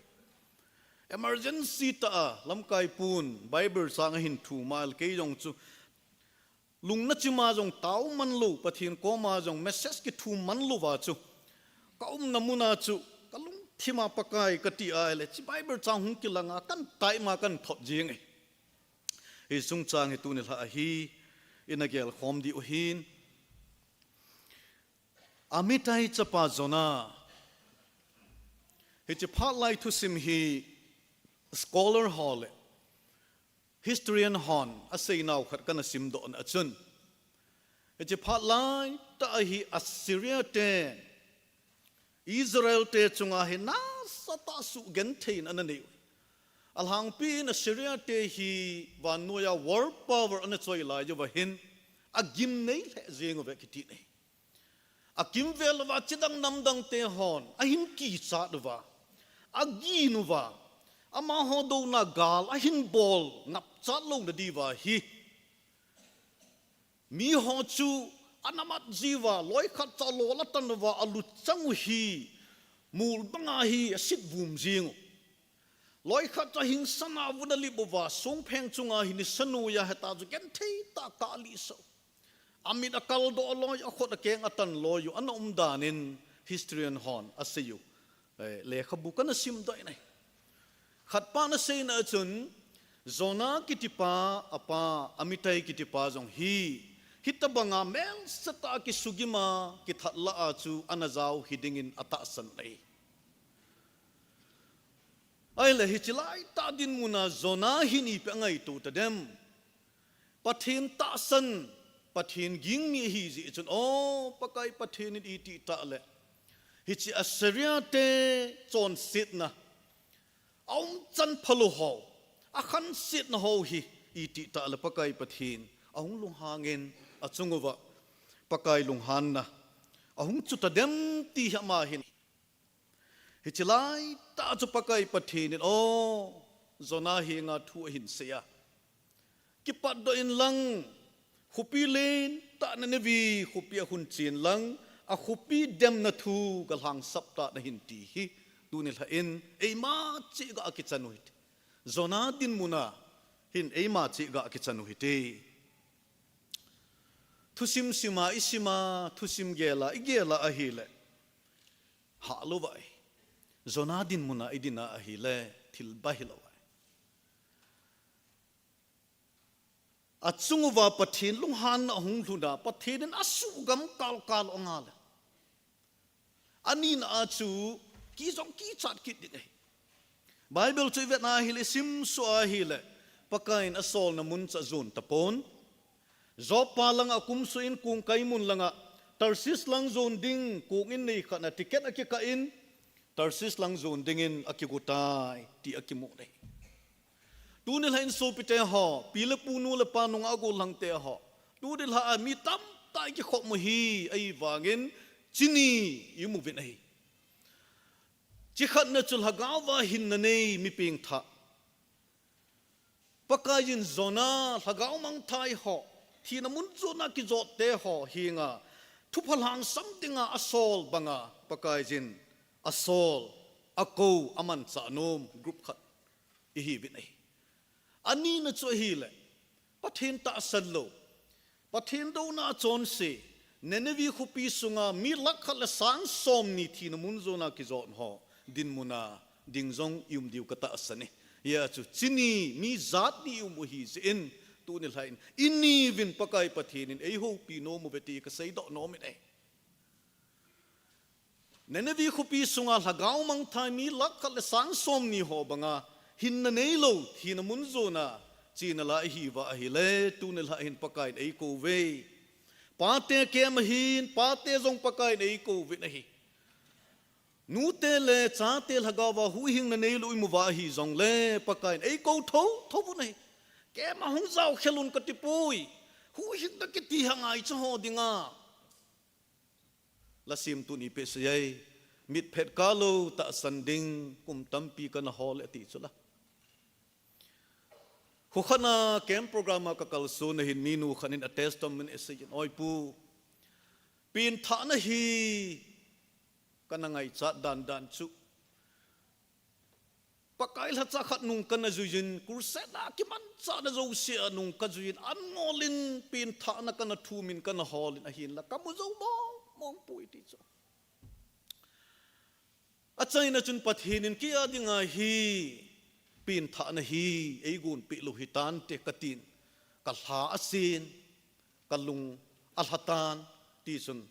Emergency tah a lamkaipun Bible chang ahin thum a le kei jong chu lungna chima jong tao manlou, Pathen koma jong message kithum manlouva chu kaumna muna chu kalungthima Pakai kati a le hiche Bible chang hung kilanga kantaima kanthot jeng e. Hiche chungchang hi tuni lha hi ina gelkhom diu ahin. Amittai chapa Jonah. Hiche phatlai thusim hi scholar ho le historian hon aseinau khat kana simdohna a chun, hiche phatlai tah hi Assyria ten Israel te chunga hi nasatah a suhgenthei in ana neiu. Alhangpin Assyria te hi vannoiya world power ana choi lai uva hin agimnei lheh jeng uve kiti ahi. Akimvel uva chidang namdang te hon ahin kichat uva, agin uva, amaho douna gal ahin bol ngapchat louna diuva hi miho chu ana mat jiuva, loikhat cha lol atan uva alut chang u hi mol banga hi asit vum jeng u. Loikhat cha hingsan a vun alip uva, songpheng chunga hi nisa noiya heta chu genthei tah a kah lih sah u. Amit akaldoh loi, akhut akeng atan loi u ana um dan in historian hon asei u. Eh, lekhabu kana simdoh in ahi. Khatpan aseina a chun, Jonah kitipa apa, Amittai kitipa jong hi, hitobanga melsetah a kisugim a, kithat lah a chu ana jao hiding in atahsan u ahi. Ahile hiche laitah dinmun a Jonah hin ipi angaito tadem? Pathen tahsan, Pathen ging mi ahi jeh chun, o, Pakai Pathen in iti tah le, hiche Assyria te chonsetna, aumchan phalou ho, akhansetna ho hi iti tah le Pakai Pathen ahung lunghang in achung uva Pakai lunghanna ahung chu tadem ti hi ama hin. Hiche laitah chu Pakai Pathen in, o, Jonah henga thu ahin sei a, kipatdoh in lang, khopi lentah Nineveh khopi a hung chen lang, akhopi demna thu galhangsap tan ahi ti hi tuni lha in eima cheh ga kichan u hite. Jonah dinmun a hin eima cheh ga kichan u hite. Thusim sima isim a, thusim gel a igel a ahile, hah louva ahi. Jonah dinmun a idin a ahile, thil ba hilou ahi. Achung uva Pathen lunghanna ahung lhun a, Pathen in asuhgam kalkal u anga le, anina a chu kijong kichat kit ding ahi. Bible chu ivet na ahile, isimsuh ahile, Pakai in asolna mun chu ajon tapon. Joppa langa akumsuh in kong kai mun langa Tarshish lang jon ding kong innei khat na ticket akikah in, Tarshish lang jon dingin akigo tai ti akimu ahi. Tuni lha in sopite ho, pi le pu, nu le pa, nungah gollhang te ho, tuni lha a mi tamtah ikikhop u hi ahivangin chini imu uvin ahi. Chi khatna chu lhagao va hinna nei mi pengthah. Pakaiyin Jonah lhagao mangthai ho, thina mun jona kijot te ho henga thupha lhangsam dinga asol banga Pakaiyin asol, akou, amanchah nom group khat ihiuvin ahi. Anina chu ahile, Pathen tahsan lou, Pathen douna achonse, Nineveh khopi sunga mi lakh khat le sang somni thina mun jona kijot ho dinmuna ding jong i um diu katahsan e. Hijeh chun chuni mi jat ni i um u ahijeh in, tuni lhah in ini uvin Pakai Pathen in eihoupi nom uve ti kaseidoh nom in ahi. Nineveh khopi sunga lhagao mangthai mi lakh khat le sang somni ho banga hinna neilou, thina mun jona chena lai ihiuva ahile, tuni lhah hin Pakaiyin eikou uve. Pate kem ahin, pate jong Pakaiyin eikou uvin ahi. Nute le chate lhagao va huhhingna neilou i mu uva ahijongle, Pakaiyin eikou thou thou uvin ahi. Kem a hung jao khel un katipoi. Huhhingna kiti hi angaicha ho dinga. Lasemtun ipi asei em? Mitphet kah lou tahsan ding kum tampi kana hol e ati chu la. Kho khat a camp program a kakalsonna hin minu khat in a testimony aseiyin, "Oi pu, pengthahna hi kana ngaichat dan dan chu, Pakai lhacha khat nung kana juiyin, crusade a kimanchahna jouse a nung kajuiyin, an ngolin pengthahna kana thumin kana holin, ahinla kamu jou mong mong poi," ati chu. Achaina chun Pathen in kei a dinga hi pengthahna hi eigonpeh lou hitante katin, kalha asen, kalung alha tan, tichun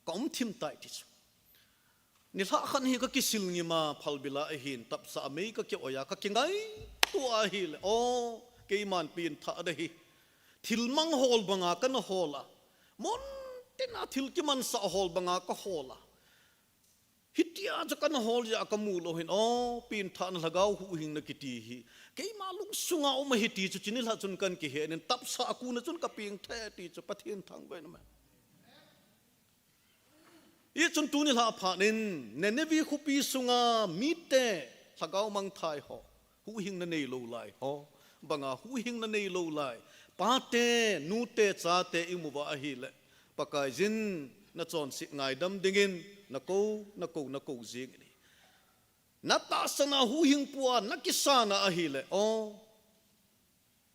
ka um thim tai ati chu. Nilhah khat hi kakisil ngim a, phalbi lah a hin, tapsa a mei kakioi a, kakingaito ahile, o, keiman pengthahna hi thil manghol banga kana hol a, mun tina thil kimansah hol banga kahol a, hitia chu kana hol jeh a kamu lou hin, o, pengthahna lhagao huhhingna kiti hi keima lungsunga um ahi ti chu, chuni lhah chun kana kihe in, tapsa a kona chun kapeng thei ati chu, Pathen thangvah in um e. Hichun tuni lhah phat in Nineveh khopi sunga mite, lhagao mangthai ho, huhhingna neilou lai ho banga huhhingna neilou lai, pate, nute, chate i mu uva ahile, Pakaiyin nachonset ngaidam dingin nakou, nakou, nakou jing in ahi. Natahsan a huhhing pua nakisan a ahile, o,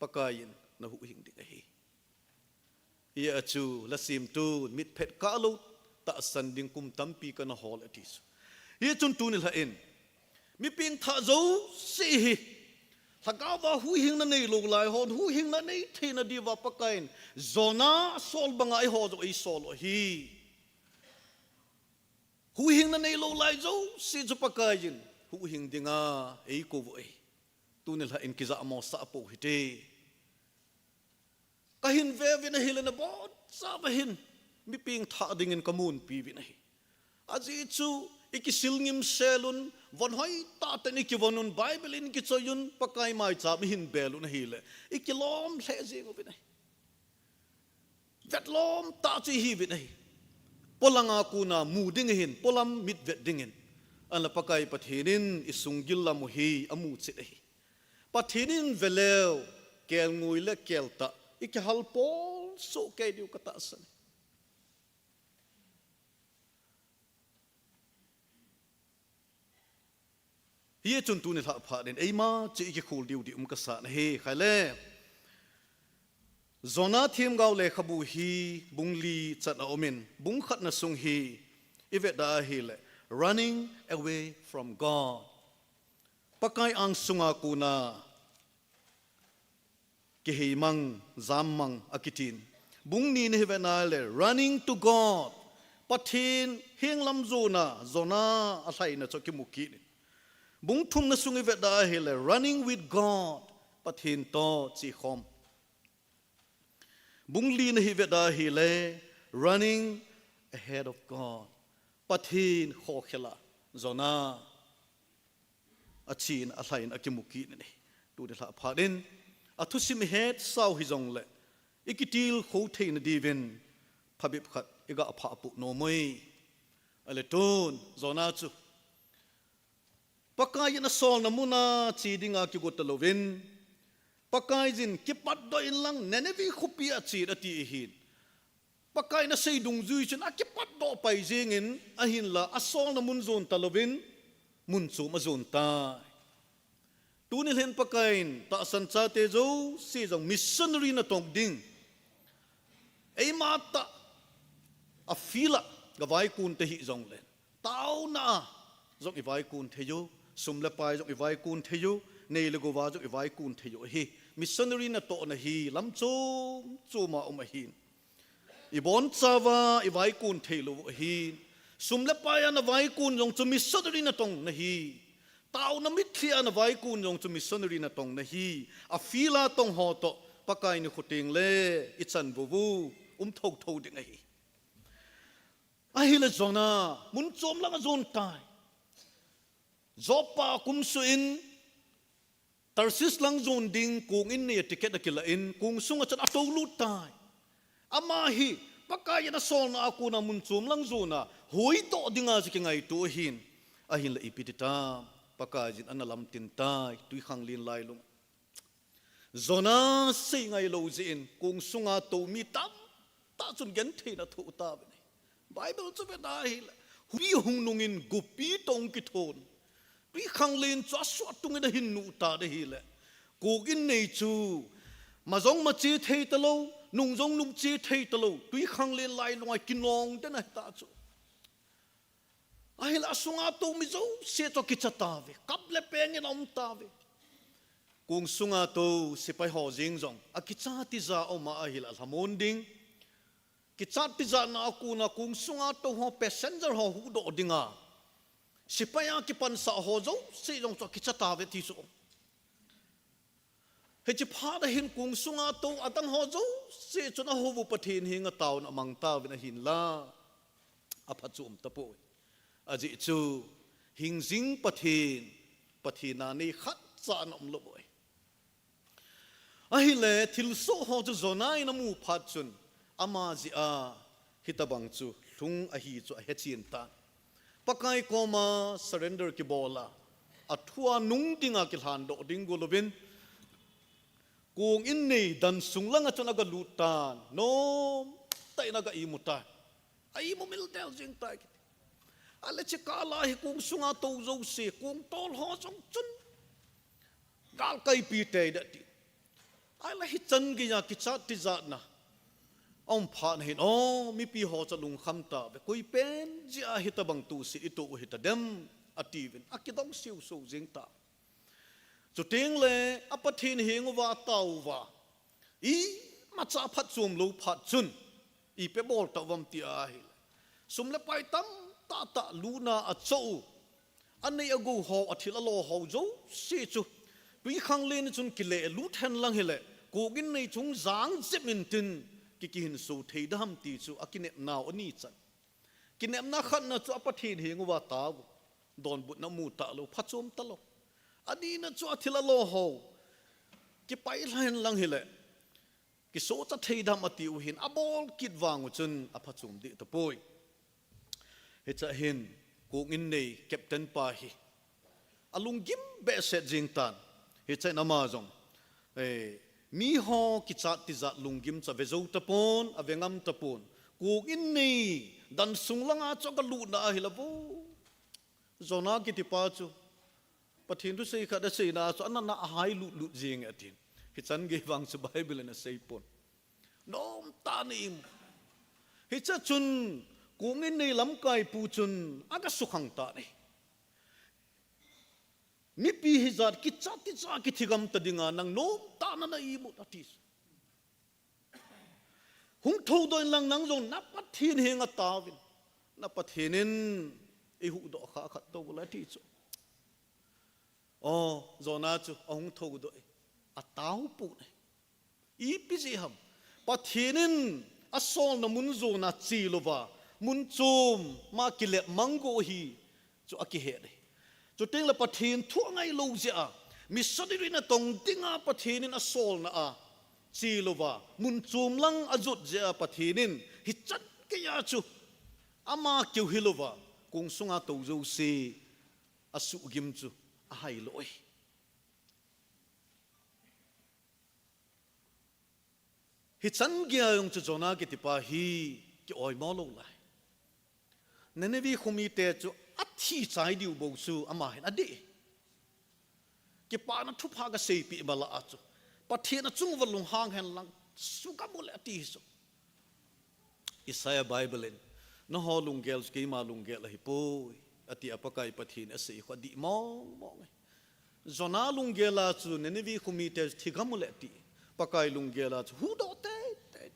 Pakaiyin nahuhhing ding ahi. Hijeh chun lasemtun mitphet kah lou tahsan ding kum tampi kana hol e ati chu. Hichun tuni lhah in mi pengthah jouse hi lhagao va huhhingna neilou lai hon huhhingna nei theina diuva Pakaiyin Jonah asol banga eiho jong eisol u ahi. Huhhingna neilou lai jouse chu Pakaiyin huhhing dinga eikou u ahi. Tuni lhah in kijahmo sah pou hite. Kahin ve uvin ahile nabonchauva hin mi pengthah dingin kamunpi uvin ahi. Ajeh chu ikisil ngim sel un, von hoitah tah in ikivon un, Bible in kichoi un, Pakai maicham ihin bel un ahile, ikilom lheh jeng uvin ahi. Vetlom tah chu ihiuvin ahi. Polanga kona mu ding ahin, polam mit vet dingin. Ahinla Pakai Pathen in isunggil lam u hi amu chet ahi. Pathen in veleu, kelngoi le keltah ikihal pol soh kei diu katahsan e. Hichun tuni lhah phat in eima chu ikikhol diu ding um kasan ahi, khaile. Jonah themgao lekhabu hi bung li chan a um in, bung khatna sung hi ivet a ahile, running away from God. Pakai angsunga kona kiheimang, jammang akitin. Bung nina hi vet a ahile, running to God. Pathen henglam jona, Jonah alhaina chu akimu kit in. Bung thumna sung ivet a ahile, running with God. Pathen toh chekhom. Bung lina hi vet a ahile, running ahead of God. Pathen khokhel a Jonah achen, alhai in akimu kit in ahi. Tuni lhah phat in athusim ihet sau hijongle, ikitilkhou theina diuvin phabep khat iga phah poh nom uve. Ahile tun Jonah chu Pakai in asolna muna che dinga kigo talouvin, Pakaiyin kipatdoh inlang Nineveh khopi a che in ati ahin. Pakai in asei dungjui chun akipatdoh pai jengin ahinla asolna mun jon talouvin mun chom ajon tai. Tuni hin Pakaiyin tahsan chate jouse jong missionary natong ding. Eima tah a field a gavaikon tahih jongle, taona a jong ivaikon thei u, sum le pai jong ivaikon thei u, nei le gou a jong ivaikon thei u ahi. Missionary natohna hi lam chom chom a um ahin. Ibonchauva ivaikon thei lou u ahin. Sum le pai a navaikon jong chu missionary natongna ahi. Taona mitthli a navaikon jong chu missionary natongna ahi. A field a tong ho toh Pakai nikho tengle ichan vuvu um thotho ding ahi. Ahile Jonah mun chom lang ajon tai. Joppa a kumsuh in Tarshish lang jon ding kong in nei a ticket akilah in kong sunga chun atoulut tai. Ama hi Pakai in asolna a kona mun chom lang jona huhdoh dinga chu kingaito ahin. Ahinla ipi ti tam, Pakaiyin ana lamtin tai, twikhanglen lailung. Jonah seingai lou jeh in kong sunga tou mi tamtah chun gentheina athoh tauvin ahi. Bible chu vena ahile, huhpi hung nungin guhpi toh kithon, twikhanglen chu asuh tungin ahin nuh tan ahile, kong in nei chu ma jong ma che thei talou, nung jong nung che thei talou, twikhanglen lailunga kinong den ahi ta chu. Ahile asunga tou mi jouse chu akicha tauve, kap le peng in aum tauve. Kong sunga tou sepai ho jeng jong akichat tijat aum a ahile alhamon ding. Kichat tijatna a kona kong sunga tou ho passenger ho huhdoh dinga sepai a kipansah ho jouse jong chu akicha tauve ti chu. Hiche phat a hin kong sunga tou adang ho jouse chun ahou u Pathen henga taona amang tauvin ahinla aphachom tapoi. Ajeh chu hingjing Pathen, Pathen a nei khatcha ana um lou u ahi. Ahile thilsoh ho chu Jonah in amu phat chun ama jeh a hitabang chu lhung ahi chu ahechen tan. Pakai koma surrender kibol a, athua nung dinga kilhandoh ding go louvin, kong in nei dan sung langa chun agalut tan, nomtah in aga imu tai. A imu mildel jeng tai kiti. Ahile hiche kah a hi kong sunga tou jouse, kong tol ho jong chun galkaipi tei ding ati. Ahile hichan geiya kichat tijatna aum phat na hin, o, mipi ho chu alungkham tauve, koi pen jeh a hitabang tohse itoh u hitadem, atiuvin akidong siuso jeng tai. Chutengle a Pathen henguva ataouva, imacha aphatchom lou phat chun ipi abol tauvam ti ahile, sum le pai tamtah tah lutna achoh u, anei agou ho, athil alo ho jouse chu twikhanglen chun kilehlut henlang hile, kong in nei chu hung jang jep intin, ki, kihinso thei dem ti chu akinepnau ani chan. Kinepna khatna chu a Pathen henguva ataou, donbutna amu talou, phachom talou. Anina chu athil alo ho kipailha henlang hile, kisohcha thei dem ati u hin abol kit vang u chun aphachom deh tapoi. Hichea hin kong in nei captain pa hi alunggim behseh jeng tan. Hichea hin ama jong, eh, miho kichat tijat lunggim chu ave jou tapon, ave ngam tapon. Kong in nei dan sung langa chu agalutna ahile vo, Jonah kitipa chu Pathen thusei khat aseina chu anana ahai lutlut jenge atin. Hichan gei vang chu Bible in aseipon. Nomtah in ana imu. Hichea chun kong in nei lamkaipu chun aga sukhang tan ahi. Mipi hijat kichat tijat kithigam ta dinga nang nomtah in nana imut ati. Hung thoudoh inlang nang jong na Pathen henga taovin. Na Pathen in eihuhdoh kha khat tou le ati chu. O, Jonah chu ahung thoudoh e. Ataopon e. Ipi jeh ham? Pathen in asolna mun jona che louva, mun chom a kilep mang go hi chu akihet e. Chutengle Pathen thu angai lou jeh a, missionary natong dinga Pathen in asolna a che louva, mun chom lang ajot jeh a Pathen in hichan geiya chu ama keu hilouva, kong sunga tou jouse asuhgim chu Ahai lou e. Hichan geiya jong chu Jonah kitipa hi ki-oimo lou lai. Nineveh khomite chu athi chai diu bou chu ama hin adei. Kipana thupha kaseipeh bala a chu, Pathen achung uva lunghang hen lang, sugam u le ati hi chu. Isaiah Bible in, nangho lunggel chu keima lunggel ahipoi, ati a Pakai Pathen asei khu adih mong mong e. Jonah lunggel a chu Nineveh khomite chu thigam u le ati. Pakai lunggel a chu huhdoh teitei.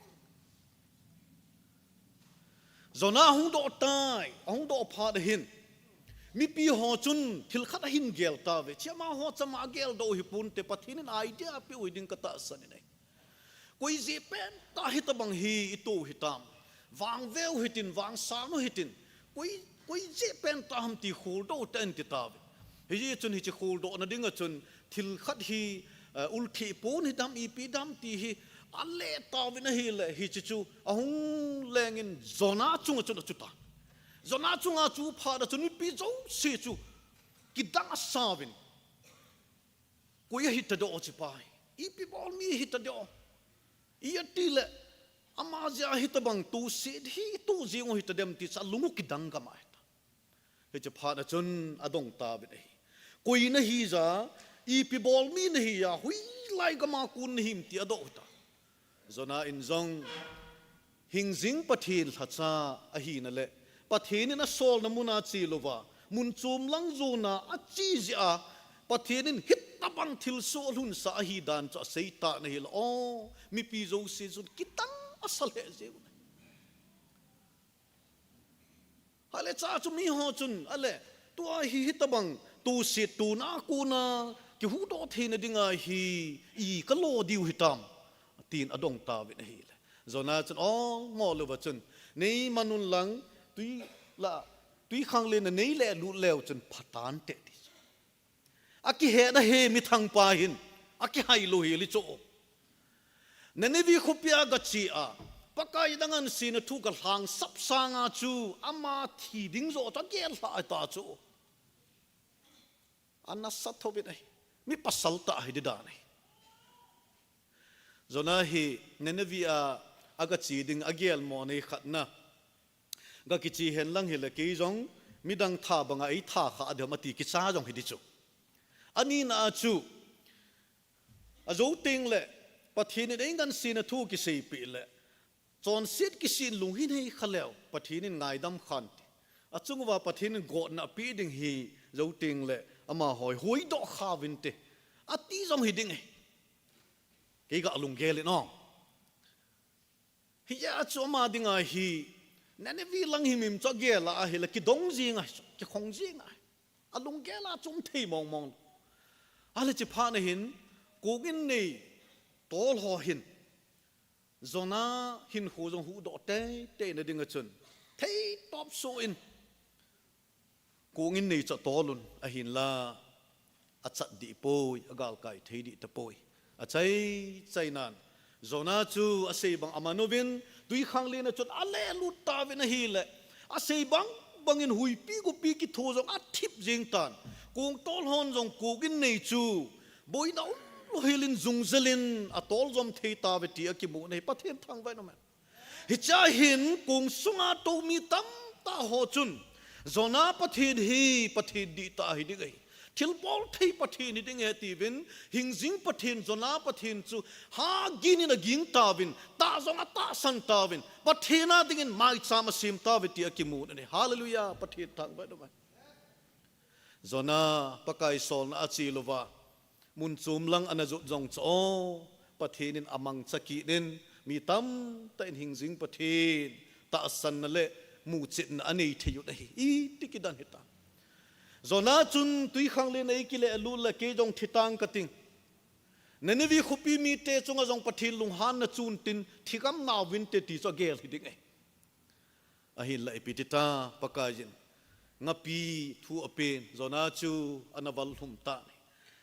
Jonah ahung doh tai, ahung doh phat ahin, mipi ho chun thil khat ahin gel tauve. Hiche amaho chama agel doh hi ponte, Pathen in idea apeh u hi ding katahsan in ahi. Koi jeh pen tah hitabang hi ito hitam. Vangveu hitin, vangsan u hitin. Koi, koi jeh pen tah ham ti kholdoh tah in ti tauve. Hijeh chun hiche kholdohna dinga chun thil khat hi, eh, ultheh pon hitam, ipi dam ti hi ale tauvin ahile, hiche chu ahung lengin Jonah chunga chun achu tai. Jonah chunga achu phat a chun mipi jouse chu kidang asauvin. Koi ahi tadeh o hichepa hi? Ipi bol mi ahi tadeh o? Ijeh iti le, ama jeh a hitabang toset hi ito jing u hitadem ti chu alung u kidang gam ahitai. Hiche phat a chun adong tauvin ahi. Koi nahi jeh a, ipi bol mi nahi a, hoilai gam a kon nahim ti adoh u tai. Jonah in jong hingjing Pathen lhacha ahina le, Pathen in asolna mun a che louva, mun chom lang jona ache jeh a, Pathen in hitabang thilsoh alhunsah ahi dan chu asei tan ahile, o, mipi jouse chun kidang asa lheh jeng u ahi. Ahile hiche chu miho chun, ale, tua hi hitabang toset tona a kona kihuhdoh theina dinga hi i kalo diu hitam, tin adong tauvin ahile, Jonah chun, o, mo louva chun, neiman un lang, twi la, twikhanglen a neile lut leu chun phatante ti chu. Akihet ahi mithangpa hin, akihai lou hel e chu. Nineveh khopi a gache a, Pakai dang in sina thu galhangsap sanga chu, ama thi ding joh chu agel lhah ta chu. Ana sa thou bit ahi, mi pasal tah ahi ding dan ahi. Jonah hi Nineveh a, agache ding agel mo nei khatna. Gakiche hen lang hile kei jong midang tha banga eitha kha ding ham ati kicha jong hi ding chu. Anina a chu, ajou teng le, Pathen in eingansena thu kiseipeh le, chonset kisin lung hin hei kha leu, Pathen in ngaidam khan ti. Achung uva Pathen in gotna apeh ding hi jou teng le, amaho hi huhdoh kha uvin te, ati jong hi ding e. Kei ga lunggel in o. Hijeh a chu ama dinga hi, Nineveh lang himhim chu agel a ahile kidong jing ahi chu, kikhong jing ahi. Alunggel a chu um thei mong mong. Ahile hiche phat a hin, kong in nei tol ho hin, Jonah hinkho jong huhdoh teitei na dinga chun, theitop soh in, kong in nei chu tol un, ahinla achat dih poi, agalkai thei dih tapoi. Achai chai nan, Jonah chu asei bang aman uvin, twikhanglen a chun ale lut tauvin ahile, asei bang bangin huipi gopi kitho jong athip jeng tan. Kong tol hon jong kong in nei chu boina umlou hel in jung jel in atol jom thei tauve ti akimu na hi, Pathen thangvah in um hen. Hiche a hin kong sunga tou mi tamtah ho chun, Jonah Pathen hi Pathen dihtah ahi ding ahi. Thilbol thei Pathen hi ding ahi tiuvin, hingjing Pathen, Jonah Pathen chu ha gin in aging tauvin, tah jong atahsan tauvin, Pathen a dingin maicham asem tauve ti akimu na hi. Hallelujah, Pathen thangvah in um hen. Jonah Pakai solna a che louva, mun chom lang ana jot jong chu, o, Pathen in amangcha kit in, mi tamtah in hingjing Pathen tahsanna le muchetna anei thei u ahi. Iti kidan hitam. Jonah chun twikhanglen a eikile lut le kei jong thi tang kating. Nineveh khopi mite chunga jong Pathen lunghanna chun tin, thigam nauvin te ti chu agel hi ding e. Ahinla ipi ti ta, Pakai in ngapi thu apen, Jonah chu ana val lhum tan ahi.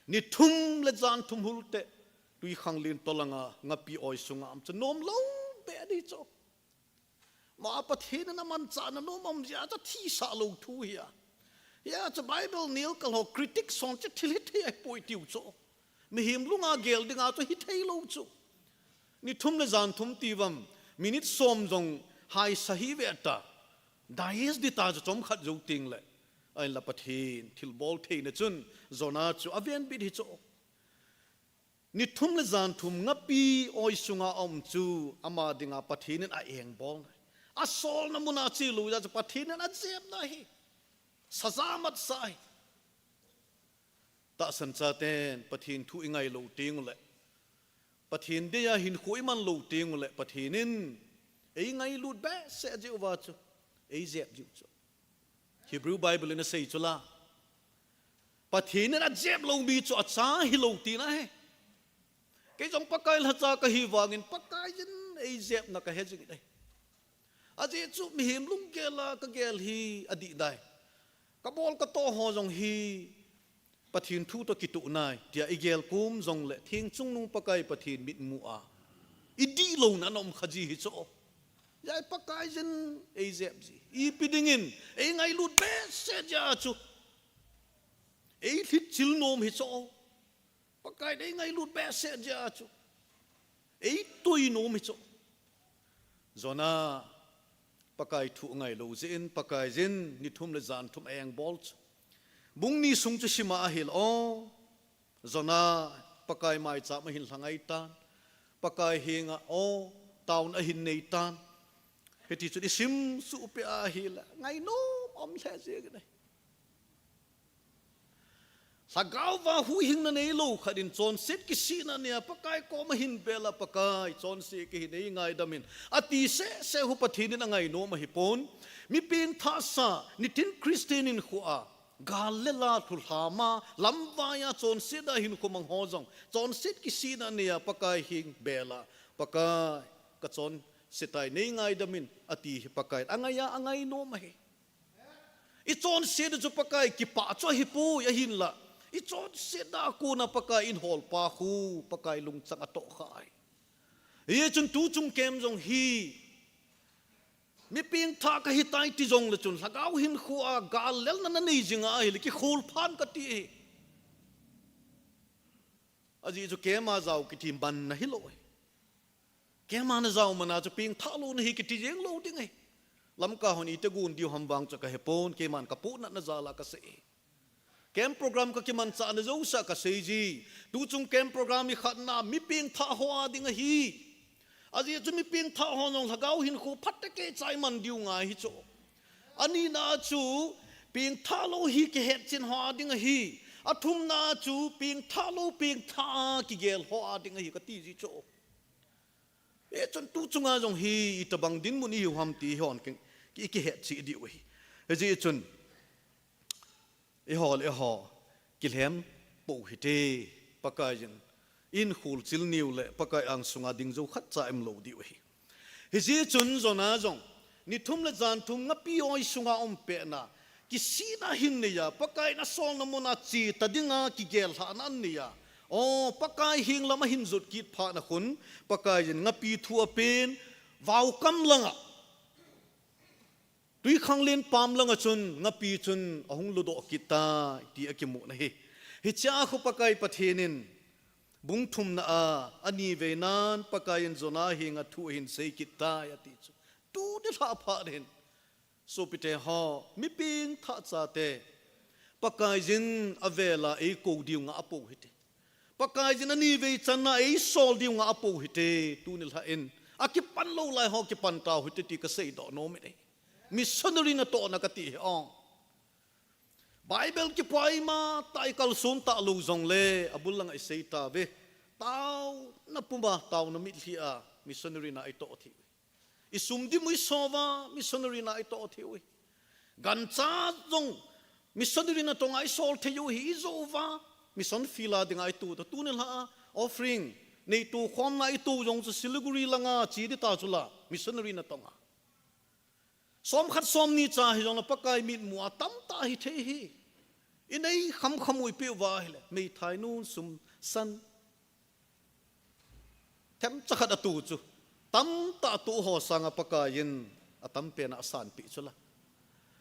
Ni thum le jan thum hul teh, twikhanglen tolanga ngapi oi sunga um chu nom lou be ding chu. Ma Pathen in amanchah na nom um jeh a chu thisah lou thu hi a. Hia chu Bible nilkal ho critic son chu thil hithei ahipoi tiu chu. Mihem lunga gel dinga chu hithei lou chu. Ni thum le jan thum ti vang, minute som jong haisa hi ve ta. Digest ding ta chu chomkhat jou teng le. Ahinla Pathen thilbol theina chun Jonah chu aven bit hi chu. Ni thum le jan thum ngapi oi sunga aum chu ama dinga Pathen in a-engbol. Asolna muna ache lou jeh chu Pathen in ajepna hi. Saja matsa hi. Tahsan chaten Pathen thu ingai lou teng le, Pathen dia hinkho iman lou teng le, Pathen in eingailut behseh jeh uva chu, eijep jiu chu. Hebrew Bible in asei chu la. Pathen in ajep lou mi chu acha hilou tina ahi. Kei jong Pakai lhacha kahi vangin Pakai in eijepna kahe jing in ahi. Ajeh chu mihem lunggel a kagel hi adih dai. Kabol katoh ho jong hi Pathen thu toh kitoh nai, tia igel kom jong le, theng chungnung Pakai Pathen mitmu a idih louna ana um kha ji hi chu. Jeh a Pakai in eijep ji. Ipi dingin, eingailut behseh jeh a chu. Eilhitchil nom hi chu. Pakai in eingailut behseh jeh a chu. Eitoi nom hi chu. Jonah, Pakai thu ngai lou jeh in, Pakai in ni thum le jan thum a-engbol chu. Bung ni sung chu sima ahile, o, Jonah, Pakai maicham ahin lha ngai tan. Pakai henga, o, taona ahin nei tan. Hiti chun isim suh peh ahile, ngainom um lheh jeng in ahi. Lhagao va huhhingna neilou khat in chonset kisihna nia Pakai koma ahin bel a, Pakai, chonse kahi, nei ngaidam in, ati seh seh u Pathen in angainom ahipon. Mi pengthahsa, nitin Christian hinkho a, gal le la, thulham a, lamvai a, chonset a hinkho mang ho jong, chonset kisihna nia Pakai heng bel a, Pakai, kachonse tai, nei ngaidam in, ati hi Pakai in angai a, angainom ahi. Ichonsetna chu Pakai kipah chu ahipoi, ahinla ichonsetna a kona Pakai in holpa khu Pakai lungchang atoh kha ahi. Hichun tuchung camp jong hi, mi pengthah kahitai ti jongle chun, lhagao hinkho a gal lelna nanei jing ahile, kikholphan kati ahi. Ajeh chu camp a jao kiti manna hilou ahi. Camp a najao mana chu pengthah louna hi kiti jeng lou ding ahi. Lamka hon iti gon diu ham vang chu kahepon, keiman kapohnatna jal a kasei ahi. Camp program kakimanchahna jousea kasei ji. Tuchung camp program hi khatna, mi pengthah ho a ding ahi. Ajeh chu mi pengthah ho jong lhagao hinkho phatah a kichai man diu ngai hi chu. Anina chu, pengthah lou hi kihetchen ho a ding ahi. Athumna chu, pengthah lou, pengthah a kigel ho a ding ahi kati ji chu. Hichun tuchunga jong hi itobang dinmun ihiu ham ti hon ki, ki, kihetchen diu ahi. Hijeh chun, eiho le eiho, kilhem pou hite, Pakai in, ihin kholchil niu le, Pakai angsunga ding jou khatcha umlou diu ahi. Hijeh chun Jonah jong, ni thum le jan thum ngapi oi sunga aum petna, kisihna ahin nei a, Pakai in asolna muna che ta dinga kigel lhahna ahin nei a. O, Pakai heng lam ahin jot kit phat na khun, Pakai in ngapi thu apen, vaokam langa, twikhanglen pam langa chun, ngapi chun ahung ludoh kit tai, ti akimu na ahi. Hichea khu Pakai Pathen in, bung thumna a, ani vei nan, Pakai in Jonah henga thu ahin sei kit tai, ati chu. Tuni lhah phat hin, sopite ho, mi pengthah chate, Pakai in avel a eikou diu nga apou hite. Pakai in ani vei channa eisol diu nga apou hite, tuni lhah in. Akipan lou lai ho kipan tau hite ti kasei doh nom in ahi. Missionary natohna kati hi ong. Bible kipuima tah a ikalson talou jongle, abul langa isei tauve. Taona puma, taona mitlhi a, missionary na itoh thei uve. Isum dimu isova, missionary na itoh thei uve. Gancha jong, missionary natonga isol thei u ahi, ijou uva, mission field a dinga itu ta, tuni lhah a, offering, neito khomna itu jong chu Siliguri langa che ding ta chu la, missionary natonga. Somkhat somni cha hijongle Pakai mitmu a tamtah hithei ahi. Inei khamkham u ipi uva ahile, meithai nun sum san. Themcha khat atoh chu. Tamtah atoh ho sanga Pakai in atampen a asanpeh chu la.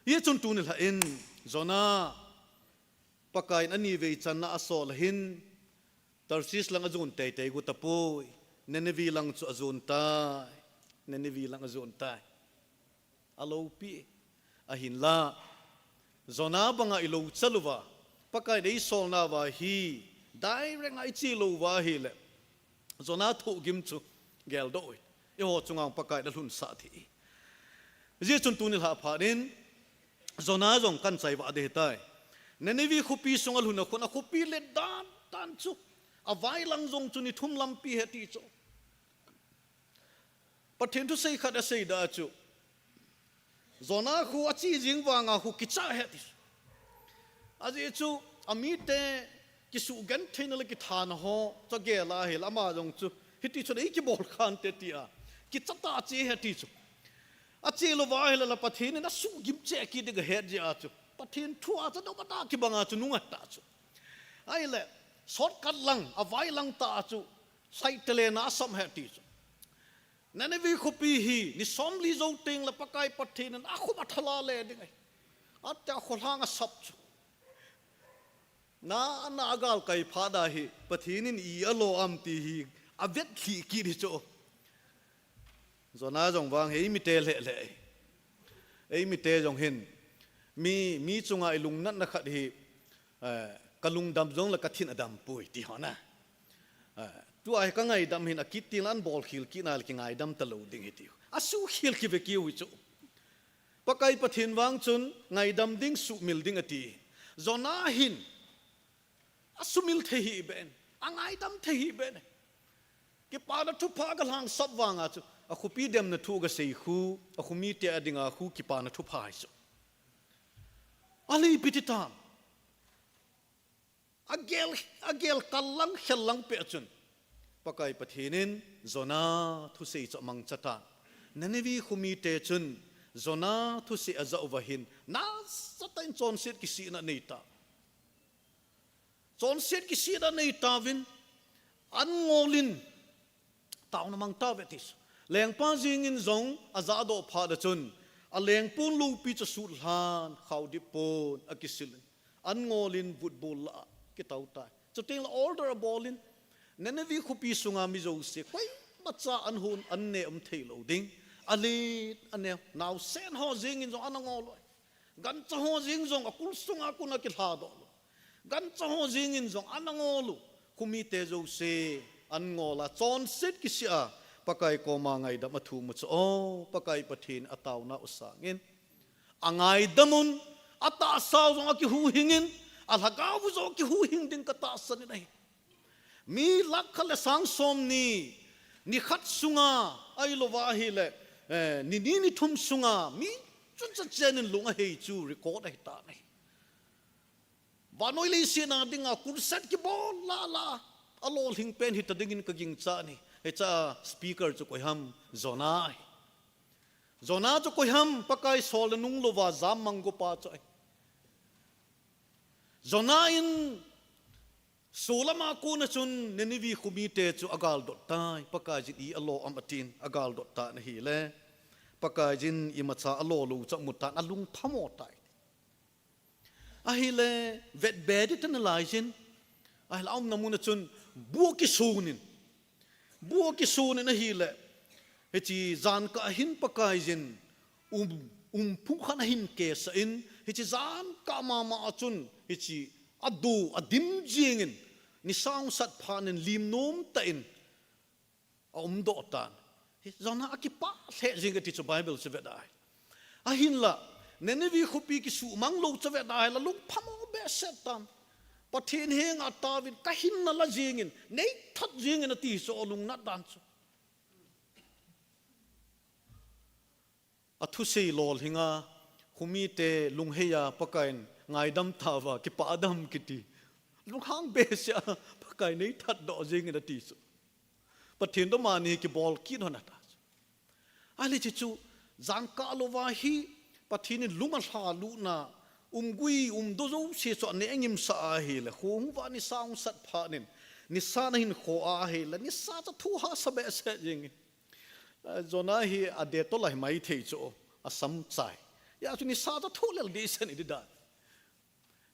Hichun tuni lha in Jonah Pakaiyin anivei channa asol ahin, Tarshish lang ajon teitei got tapoi, Nineveh lang chu ajon tai, Nineveh lang ajon tai. Alopi, ahinla, Jonah banga ilou chalouva, Pakaiyin eisolnauva hi, direct a iche louva ahile, Jonah thohgim chu geldoh uvin, eiho chunga Pakaiyin alhunsah thei. Hichun tuni lha phat in, Jonah jong kahin chaiva ding ahitai. Nineveh khopi sunga alhun a khun, akhopi le dan dan chu, avai lang jong chu ni thum lampi ahi ti chu. Pathen thusei khat asei da chu, Jonah khu ache jing vanga khu kicha ahi ti. Ajeh chu, amite kisugentheina le kithana ho chu agel a ahile, ama jong chu hiti chun eikibol khante tia, kicha tah a ache ahi ti chu. Ache louva ahile la Pathen in asuhgim cheh kit ding ahet jeh a chu, Pathen thu a chu dou bata kibanga chu nunga ta chu. Ahile, shortcut lang, avai lang tah a chu, saitalena asam ahi ti chu. Nineveh khopi hi, ni somli jou teng le Pakai Pathen in akhum athala le ding ahi, ati a kholhang asap chu. Na, na agalkai phat a hi, Pathen in i alo am ti hi, avet lhih kit hi chu. Jonah jong vang hi eimite lheh lheh. Eimite jong hin, mi, mi chunga ilungnatna khat hi, eh, kalungdam jongle kathin adampoi ti ho na. Eh, tua hi kangaidam hin akit teng le ahin bolkhel kit na le kingaidam talou ding ahi ti. Asuhkhel kive kit u hi chu. Pakai Pathen vang chun ngaidam ding, sumil ding ati. Jonah hin asumil thei hih beh in, angaidam thei hih beh in. Kipana thupha agalhangsap vanga chu, akhopi demna thu agasei khu, akhomite a dinga khu kipana thupha ahi chu. Ahile ipi ti tam? Agel, agel kal lang khel lang peh chun, Pakai Pathen in Jonah thusei chu amangcha tan. Nineveh khomite chun Jonah thusei ajah uva hin, nasatah in chonset kisihna anei tai. Chonset kisihna anei tauvin, an ngol in, taona amang tauve ti chu. Lengpa jeng in jong ajahdoh phat a chun, alengpon loupi chu asutlhan, khaodip pon akisil in, an ngol in vutbol lah a kitao tai. Chuteng le order abol in, Nineveh khopi sunga mi jouse, koimacha an hon an neh um thei lou ding, alen aneo, naosen ho jeng in jong ana ngol u. Gancha ho jeng jong akul sunga kon akilhadoh lou. Gancha ho jeng in jong ana ngol u. Khomite jouse an ngol a, chonset kisih a, Pakai koma ngaidam athum u chu, o, Pakai Pathen ataona u sangin, angaidam un, atahsa u jong akihuhhing in, alhagao u jong akihuhhing ding katahsan in ahi. Mi lakh khat le sang somni, ni khat sunga, ahilouva ahile, eh, ni ni ni thum sunga, mi chuncha chen in lung ahei chu record ahi tan ahi. Vannoi leiset a dinga crusade kibol lah lah a, alolhing pen hita dingin kagingchan ahi. Hiche a speaker chu koi ham? Jonah ahi. Jonah chu koi ham? Pakai sol le nunglouva jammang go pa chu ahi. Jonah in solam a kona chun Nineveh khomite chu agaldot tai, Pakaiyin i alo am atin, agaldot tan ahile, Pakaiyin imacha alo lou chu amu tan, alung phamo tai. Ahile, vetbe ding tana laiyin, ahile aumna mun a chun bu akisun in, bu akisun in ahile, hiche jan kah a hin Pakaiyin um, umphu khat ahin kesah in, hiche jan kah mama a chun, hiche adu adim jing in, nisa ahung sat phat in lim nom tah in aumdoh tan. Hi, Jonah akipah lheh jing e ti chu Bible chu vet a ahile. Ahinla, Nineveh khopi kisuhmang lou chu vet a ahile, alung phamo behseh tan. Pathen henga ataovin, kahinna la jing in, neithat jing in ati chu, alungnat dan chu. Athusei lolhing a, khomite lunghei a, Pakaiyin ngaidam tauva, kipah dam kiti. Lunghang behseh a, Pakai neithat doh jing in ati chu. Pathen toh mani kibol kit hon ata chu. Ahile hiche chu, jan kah louva hi, Pathen in lung alhalutna, umgui, umdo jouse chu aneh angimsah ahile, kho hung uva nisa ahung sat phat in, nisa ana hinkho ahile, nisa chu thu hahsa behseh jing in. Eh, Jonah hi a Dettol a hi maithei chu, asam chai. Hijeh chun nisa chu tholel ding ahi, iti dan.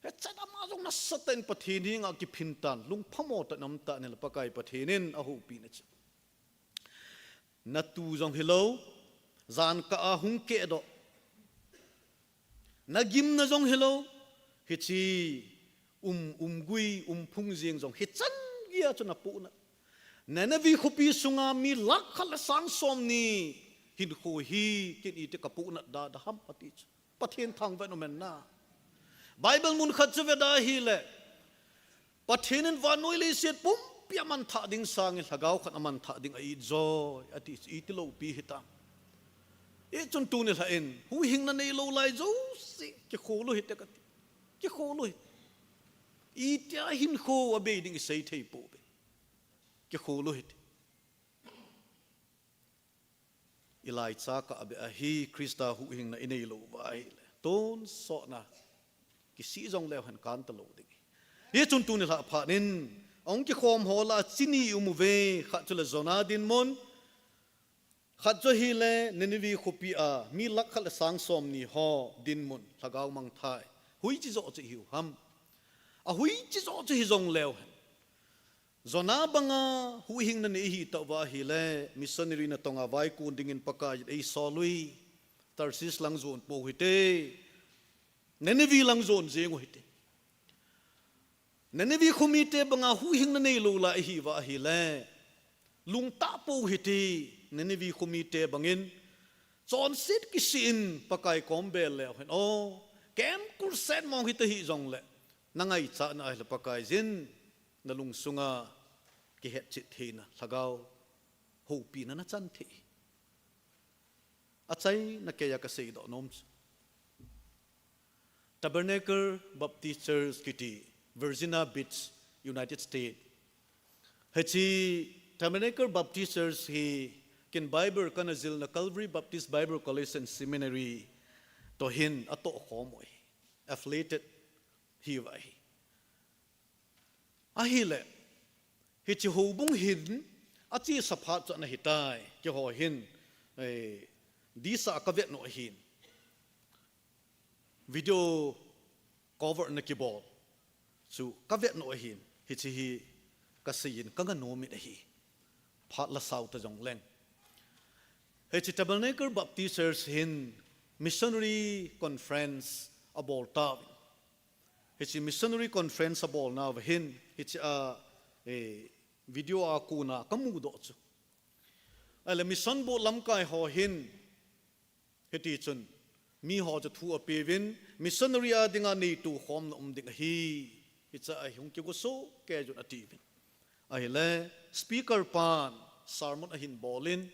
Hichan ama jong nasatah in Pathen henga kiphin tan, lungphamo tah in aum tan ahile Pakai Pathen in ahoupi na chu. Natu jong hilou, jan kah a hung kehdoh. Nagimna jong hilou, hiche um, umgui, umphung jeng jong hichan geiya chu napohnat. Nineveh khopi sunga mi lakh khat le sang somni hinkho hi ken iti kapohnat da, da ham ati chu. Pathen thangvah in um hen na. Bible mun khat chu veda hile, Pathen in vannoi leiset pumpi amanthah ding sangin lhagao khat amanthah ding a-it joi ati chu, iti loupi hitam. Hijeh chun tuni lhah in, huhhingna neilou lai jouse, kikhol u hite kati. Kikhol u hite. Itia hinkho abei ding isei thei pouve. Kikhol u hite. Ilhaicha kah beh ahi, Christa huhhingna inei lou uva ahile, tonsot na kisih jong leu hen kan talou ding. Hijeh chun tuni lhah phat in, ahung kikhom ho lah a chi ni i um uve, khat chu le Jonah dinmun, khat chu ahile Nineveh khopi a mi lakh khat le sang somni ho dinmun, lhagao mangthai. Huiche joh chu ihiu ham? Ahuiche joh chu hijong leu hen, Jonah banga huhhingna nei ihi tauva ahile, missionary natong a vaikon dingin Pakaiyin eisol ui. Tarshish lang jon pou hite. Nineveh lang jon jeng u hite. Nineveh khomite banga huhhingna neilou lai ihiuva ahile, lungtah pou hite. Nineveh khomite bangin chonset kisih in Pakai kom bel leu hen. O, camp crusade mong hita hih jongle, nangaichatna ahile Pakaiyin nalungsunga kihetchet theina, lhagao houpina nachan thei. Achaina keiya kaseidoh nom chu, Tabernacle Baptist Church kiti, Virginia Beach, United States. Hiche Tabernacle Baptist Church hi ken Bible kana jilna Calvary Baptist Bible College and Seminary toh hin atohkhom u ahi. Affiliated hiuva ahi. Ahile, hiche houbung hin achesa phat chu ana hitai, keiho hin, eh, dihsa kavet u ahin, video cover na kibol chu kavet u ahin, hiche hi kaseiyin kanga nom in ahi. Phat lasau ta jongleng, hiche Tabernacle Baptist Church hin missionary conference abol tauvin. Hiche missionary conference abolnauva hin, hiche a, eh, video a kona kamudoh chu, ahile mission board lamkai ho hin, hitichun miho chu thu apeuvin, missionary a dinga neitokhomna um ding ahi. Hiche a hung kigosoh keiyun atiuvin. Ahile speaker pan sermon ahin bolin,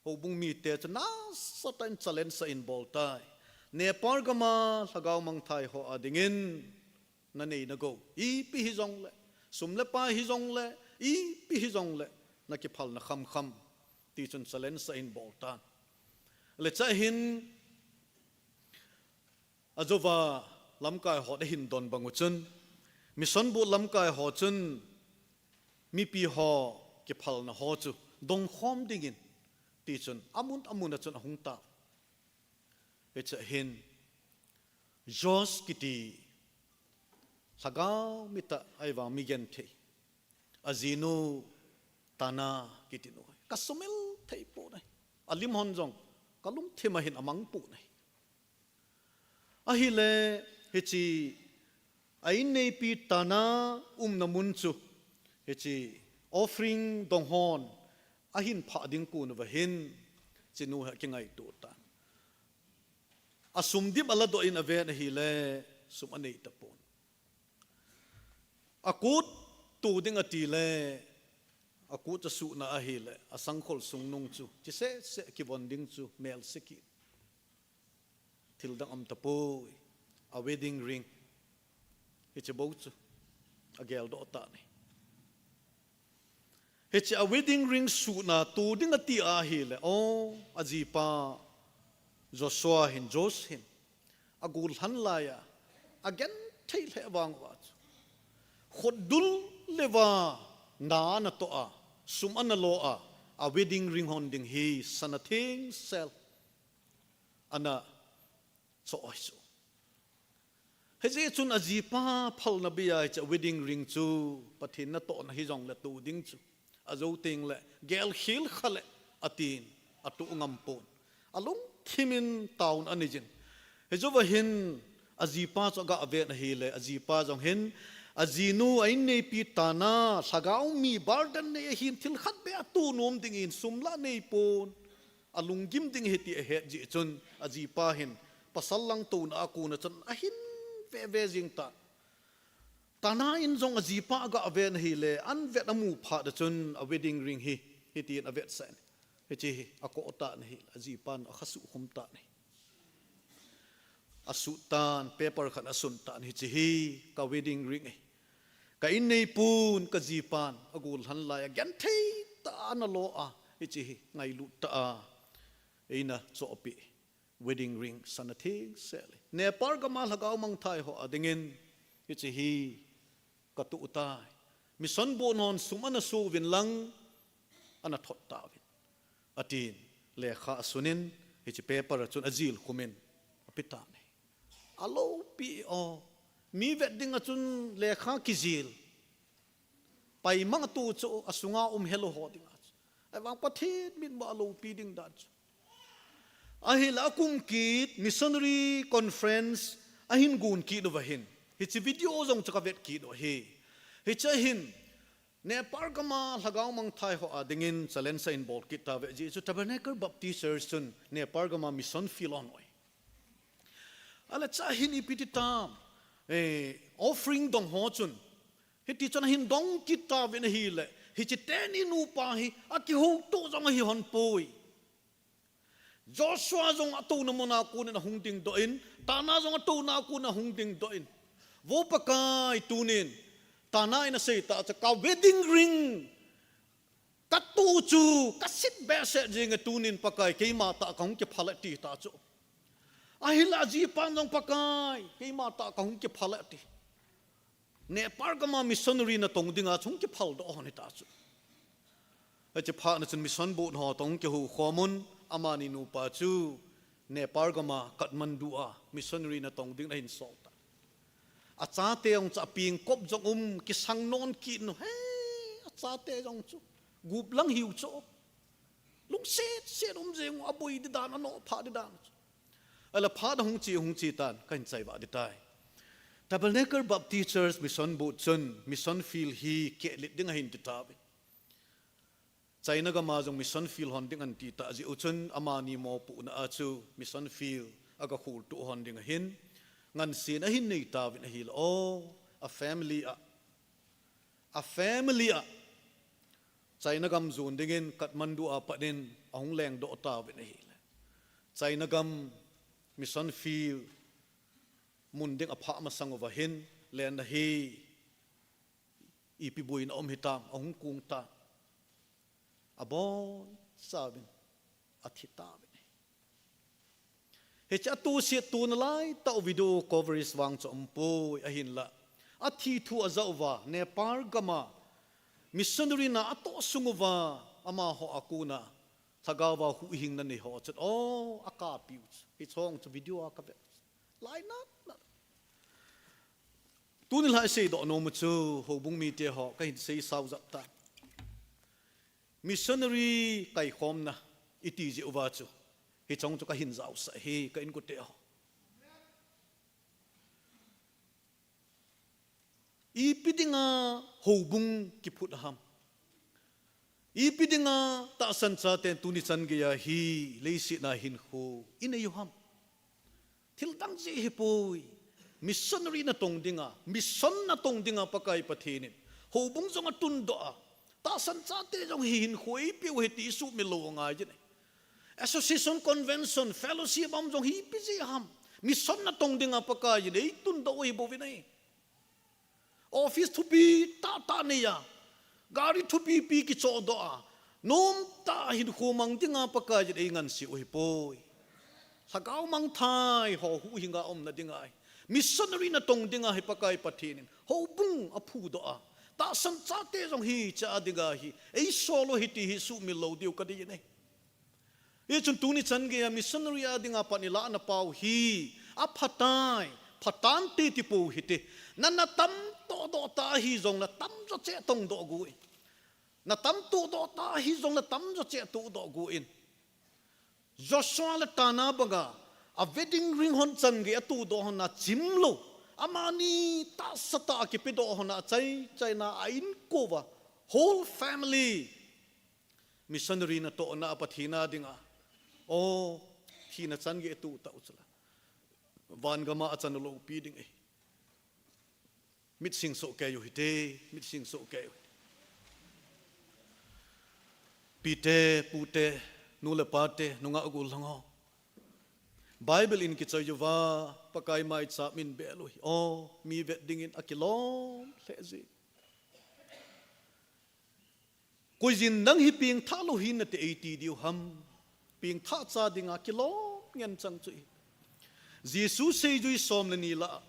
houbung mite chu nasatah in challenge ahin bol tai. Nepal gama lhagao mangthai ho a dingin nanei nagou ipi hijongle, sum le pai hijongle, ipi hijongle, nakiphalna khamkham, tichun challenge ahin bol tan. Hiche a hin ajouva lamkai hon ahin don bang u chun, mission board lamkai ho chun mipi ho kiphalna ho chu dongkhom dingin, tichun amun amun a chun ahung ta. Hiche a hin Josh kiti, lhagao mitah, ahivang mi genthei, ajinu Tana kiti nu, kasumil thei pon ahi. Alim hon jong kalungthim a hin amang pon ahi. Ahile hiche a inneipi Tana umna mun chu, hiche offering dong hon ahin phah ding kon uva hin, hichenu hi akingaito tan. Asum dim aladoh in aven ahile, sum anei tapon. Akut tu ding atile, akut asuhna ahile, asangkhol sungnung chu chiseh seh kivon ding chu melse kit, thil dang um tapoi. A wedding ring, hiche bou chu ageldoh tan ahi. Hiche a wedding ring suhna tu ding ati ahile, o, ajipa Joshua hin, Josh hin, agollhan laiya agenthei lheh vang uva chu, khutdul le va na ana toh a, sum ana lo a, a wedding ring hon ding hi sana thengsel ana Asoh ahi chu. Hijeh chun ajipa phalna bei a hiche wedding ring chu Pathen natohna hijongle to ding chu. Ajo tengle gelkhel kha le atin ato ngam pon. Alungthim in taona anei jin. Hijou va hin ajipa chu aga vet ahile, ajipa jong hin ajinu a inneipi Tana, lhagao mi burden nei ahin thil khat beh a to nom ding in sum la nei pon. Alunggim ding ahi ti ahet jeh chun ajipa hin pasal lang tona a kona chun ahin veve jing tan. Tana in jong ajipa aga vet ahile, an vet amu phat a chun a wedding ring hi, hitin avetsah in. Hiche hi akoh tan ahile, ajipan akhasuh khum tan ahi. Asut tan, paper khat asun tan, hiche hi ka wedding ring ahi. Ka inneipun, ka jipan agol lhan lai a genthei tah a ana lo a, hiche hi ngailut tah a eina chohpeh wedding ring sana thengsel ahi. Nepal gam a lhagao mangthai ho a dingin hiche hi ka to tai. Mission board hon sum ana so uvin lang, ana thot tauvin, atin lekha asun in, hiche paper a chun ajil khum in ape tan ahi. Alopi o, mi vet ding a chun lekha kijil, paimang a to chu, asunga um helou ho ding a chu. Ahivang Pathen mitmu a alopi ding dan chu. Ahile akum kit missionary conference ahin gon kit uva hin, hiche video jong chu ka vet kit u ahi. Hiche hin Nepal gam a lhagao mangthai ho a dingin challenge ahin bol kit tauve, ajeh chu Tabernacle Baptist Church chun Nepal gam a mission field ahin oi. Ahile cha hin ipi ti tam, eh, offering dong ho chun hiti chun ahin dong kit tauvin ahile, hiche teni nupa hi akihoutoh jong ahi lhon poi. Joshua jong atona mun a kon in ahung dingdoh in, Tana jong atona a kon in ahung dingdoh in, Vo Pakai, tunin Tana in asei tah chu, ka wedding ring ka to chu ka sit behseh jenge, tunin Pakai, keima tah kahung kiphal e, ati tah chu. Ahile ajipan jong, Pakai, keima tah kahung kiphal e, ati. Nepal gam a missionary natong dinga chu hung kiphal doh lhon ahi tah chu. Hiche phat na chun mission board ho toh hung kihou khom un, amani nupa chu Nepal gam a Kathmandu a missionary natong dingin ahin sol tan. Achate jong chu apeng kop jong um, kisang non kit un, he, achate jong chu gup lang hiu chu. Lungset set um jeng u, aboi di dan, anoh pha di dan chu. Ahile phat ahung che, hung che tan, kahin chai vah ding tai. Tabernacle Baptist Church Mission Board chun mission field hi kehlet ding ahin ti tauvin. China gam a jong mission field hon ding ahin ti tah jeh u chun, amani mopohna a chu mission field aga kholtoh lhon ding ahin, ngansen ahin nei tauvin ahile, o, a family a, a family a, China gam jon dingin Kathmandu a pat in ahung lengdoh tauvin ahile, China gam mission field mun ding aphah masang uva hin, lenna hi ipi boina um hitam, ahung kong tan. Abonchauvin athi tauvin ahi. Hiche a toset tona lai tah u video coverage vang chu aumpoi, ahinla athi thu ajah uva, Nepal gam a missionary na atoh sung uva, amaho a kona lhagao a huhhingna nei ho chun, o, akapiu chu. Hiche ho chu video a kave. Lainat nat. Tuni lha isei doh nom u chu, houbung mite ho kahin sei sao jep tan. Missionary kaikhomna iti jeh uva chu, hiche ho chu kahin jaosah ahi, ka inkote ho. Ipi dinga houbung kiphut ham? Ipi dinga tahsan chaten tuni chan geiya hi leiset a hinkho inei u ham? Thil dang jeh ahipoi. Missionary natong dinga, mission natong dinga Pakai Pathen in houbung jong atundoh a, tahsan chate jong hi hinkho eipeu ahi ti isuhmil lou angai jin ahi. Association, convention, fellowship ham jong hi ipi jeh ham? Mission natong dinga Pakai in eitundoh u ahi bouvin ahi. Office thupi tahtah neiya, gari thupipi kichohdoh a, nomtah a hinkho mang dinga Pakai in eingansea u ahipoi. Lhagao mangthai ho huhhinga umna dinga ahi. Missionary natong dinga hi Pakai Pathen in houbung aphudoh a, tahsan chate jong hiche a dinga hi eisol u ahi ti hi suhmil lou diu kadei in ahi. Hichun tuni chan geiya missionary a dinga pan ilah na pau hi, Aphatai, phatante tipou hite. Na, na tamtoh doh ta ahi jongle tamjo cheh tongdoh go in. Na tamtoh doh ta ahi jongle tamjo cheh tohdoh go in. Joshua le Tana banga, a wedding ring hon changei a tohdoh hon a chimlou. Amani tahsa tah a kipedoh hon a chai, chaina a inkoa. Whole family. Missionary natohna a Pathen a dinga. O, thina changei a toh tau chula. Van gama a chan loupi ding ahi. Mit sing soh kei u hite, mit sing soh kei u. Pite, pute, nu le pate, nungah gol lhang ho. Bible in kichoi uva, Pakai maicham in bel u hi. O, mi vet dingin akilom lheh ji. Koijin nang hi pengthah lou hin nate eiti diu ham. Pengthah cha dinga kilom ngen chang chu hi. Jesu seijui som le ni lah a,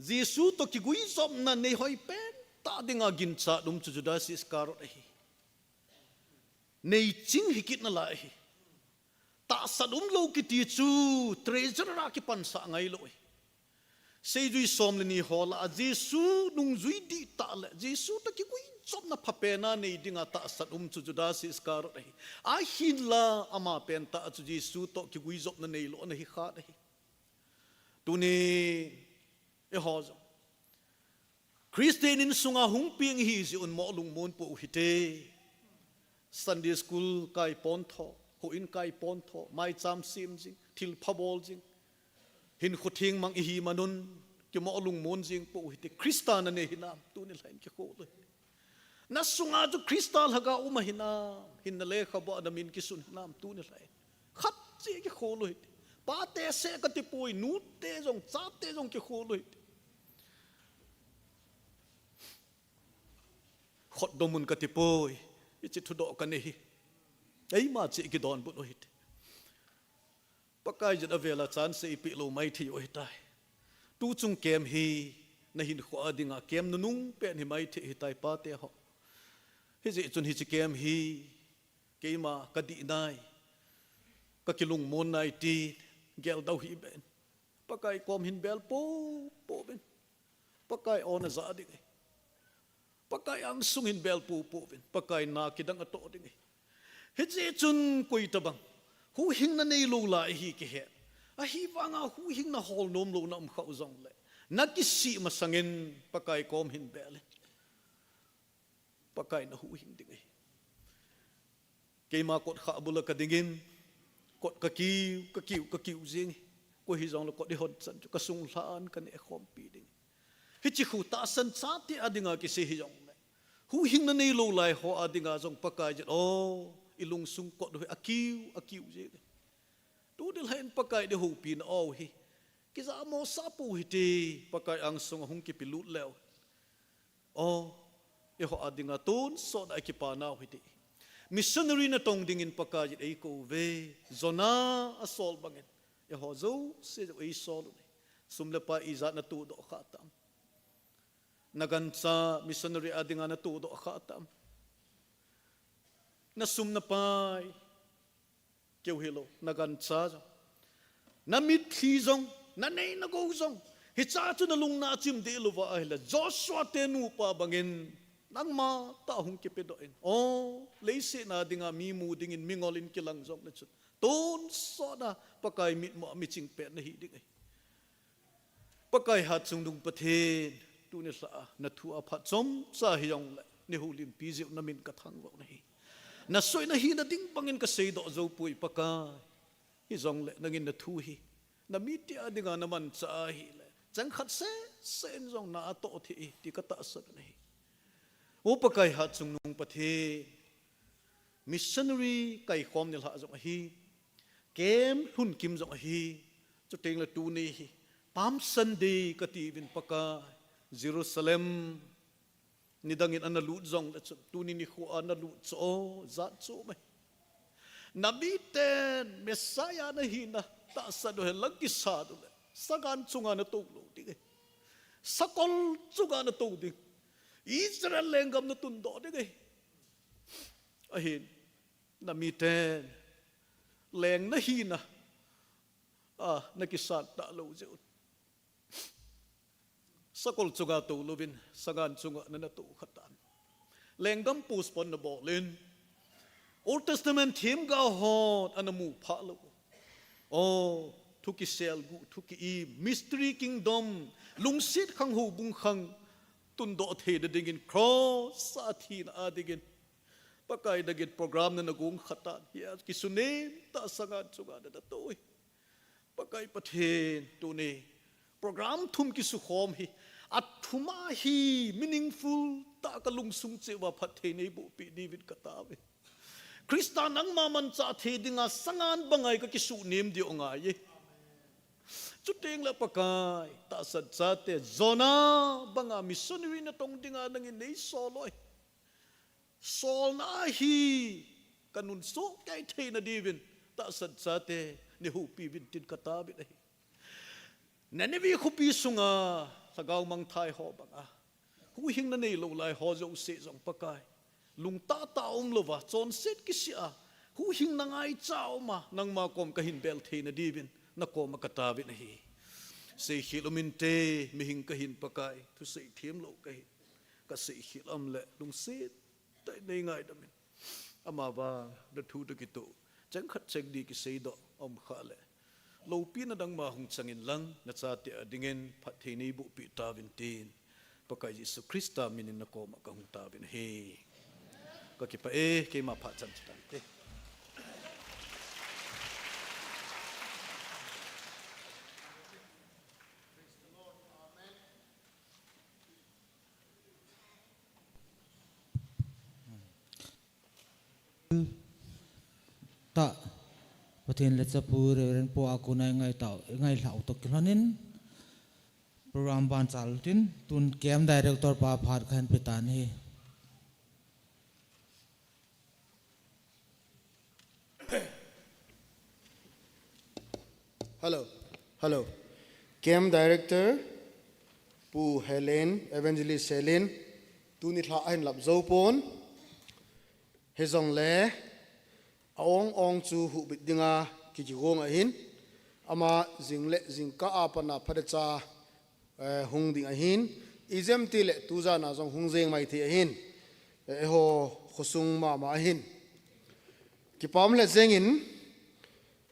Jesu toh kiguijopna nei hoi pentah dinga ginchat um chu Judas Iscariot ahi. Nei ching hi kit nalai ahi. Tahsan umlou kiti chu treasurer a kipansah ngailou ahi. Seijui som le ni ho lah a Jesu nungjui dihtah le Jesu toh kiguijopna phapen a nei dinga tahsan um chu Judas Iscariot ahi. Ahinla ama pentah chu Jesu toh kiguijopna neilou ana hi khat ahi. Tuni eiho jong Christian insunga hung peng ihi jeh un mo lungmon pou hite. Sunday school kai pon tho, houin kai pon tho, maicham sem jing, thilpha bol jing. Hinkho theng mang ihi man un, kimo lungmon jing pou hite. Christa nanei hinam, tuni lhah in kikhol u hite. Nasunga chu Christa lhagao um ahinam, hinna lekhabu a namin kisun hinam, tuni lhah in. Khat cheh kikhol u hite. Pate seh kati poi, nute jong, chate jong kikhol u hite. Khotdom un kati poi, hiche thudoh kanei hi. Eima cheh kidonbut u hite. Pakaiyin avel a chance eipeh lou maithei u ahitai. Tuchung camp hi nahinkho a dinga camp nunung pen hi maithei ahitai pate ho. Hijeh chun hiche camp hi keima kadih nai, kakilungmon nai tin geldoh hih beh in. Pakai kom hin bel poupou vin. Pakai o najah ding ahi. Pakai angsung hin bel poupou vin. Pakai na kidang atoh ding ahi. Hijeh chun koi tabang huhhingna neilou lai ahi kihe. Ahivanga huhhingna holnom louna um khah u jongle, nakisih masangin Pakai kom hin bel in. Pakai nahuhhing ding ahi. Keima kot khah bula kadingin, kot kakiu, kakiu, kakiu jing. Koi hijongle kot ihon chan chu kasung lhan kaneh khompi ding. Hiche khu tahsan chate a dinga kisei hijongle, huhhingna neilou lai ho a dinga jong Pakaiyin, o, ilungsung kot u hi akiu, akiu jing. Tuni lhah in Pakai ding houpina o hi kijamo sah pou hite, Pakai angsunga hung kipelut leu. O, eiho a dinga tonsot a ikipa nau hite. Missionary natong dingin Pakaiyin eikou ve. Jonah asol bangin eiho jouse jong eisol u ahi. Sum le pai ijat natohdoh khah tam? Nagancha missionary a dinga natohdoh khah tam? Nasum napai keu hilou, nagancha jong, namitlhi jong, nanei nagou jong, hichea chu nalung nachim deh louva ahile, Joshua te nupa bangin nangma tah hung kipedoh in. O, leiset a dinga mi mu dingin mingol in kilang jongle chun, tonsot a Pakai mitmu a miching pen nahi ding ahi. Pakai hatchungnung Pathen, tuni lhah a nathu aphat chomcha hijongle, neihoulimpi jeh u namin kathangvah u ahi. Nasoi nahina ding bangin kaseidoh jou poi Pakai. Hijongle nangin nathu hi namite a dinga namanchah ahile, cheng khat seh seh in jong na atoh thei ti katahsan u ahi. O Pakai hatchungnung Pathen, missionary kaikhom nilhah jong ahi, camp lhun kim jong ahi, chutengle tuni hi Palm Sunday katiuvin Pakai, Jerusalem nidangin ana lut jongle chun, tuni nikho a nalut chu o, jat chom ahi. Namiten Messiah nahina tahsan u hi lang kisat uleh, sagan chunga natou lou ding ahi. Sakol chunga natou ding. Israel lenggam natundoh ding ahi. Ahin, namiten leng nahina a, na kisan talou jeh un. Sakol chunga tou louvin, sangan chunga na na tou khatan. Lenggam postpone na bol in. Old Testament themgao hon ana mu pha lou. O, thu kiselguh, thu ki-im, mystery kingdom, lungset khang houbung khang tundoh theina dingin cross a thina a dingin. Pakai dangin program na na gong khatan. Hia kisunem tah sangan chunga na na tou hi. Pakai Pathen tuni program thum kisukhom hi, athum a hi meaningful tah ka lungsung cheh uva phatthei nei bohpeh diuvin ka tao e. Christa nangma manchah thei dinga sangan banga ka kisunem diu angai e. Chuteng le Pakai, tahsan chate, Jonah banga missionary na tong dinga nangin nei sol lou e. Solna hi ka nunsoh kei theina diuvin, tahsan chate, nei houpi uvin tin ka taovin ahi. Nineveh khopi sunga, lhagao mangthai ho banga. Huhhingna neilou lai ho jouse jong Pakai. Lungtah tah a um louva, chonset kisih a. Huhhingna ngaicha a um a, nangma kom ka hin bel theina diuvin, na koma ka taovin ahi. Seikhel um inte, mihing ka hin Pakai, thusei themlou ka hin. Ka seikhel a um le, lungset tah in nei ngaidam in. Amavang, na thu toh kitoh. Cheng khat cheng ni kiseidoh, um kha le. Loupina nangma hung chang inlang, na chate a dingin, phatthei nei bohpeh tauvin tin. Pakai Jesu Christa minin na koma ka hung taovin ahi. Ka kipah e, keima phat chan chu tante. Tah, Pathen le Chapu Reverend Pu a kona i ngaitah, i ngailhah u toh kilhonin, program ban chal tin, tun camp director pa phat kahin pe tan ahi. Hello. Hello. Camp Director, Pu Helen, Evangelist Helen, tuni lha ahin lap jou pon. Hijongle, a ong ong chu huhbit dinga ki kigong ahin. Ama jing le jingkah a pat a phatecha eh, hung ding ahin, ijemtia le tujan a jong hung jeng mai thei ahin, eh, eiho khosung mama ahin. Kipah um lheh jengin,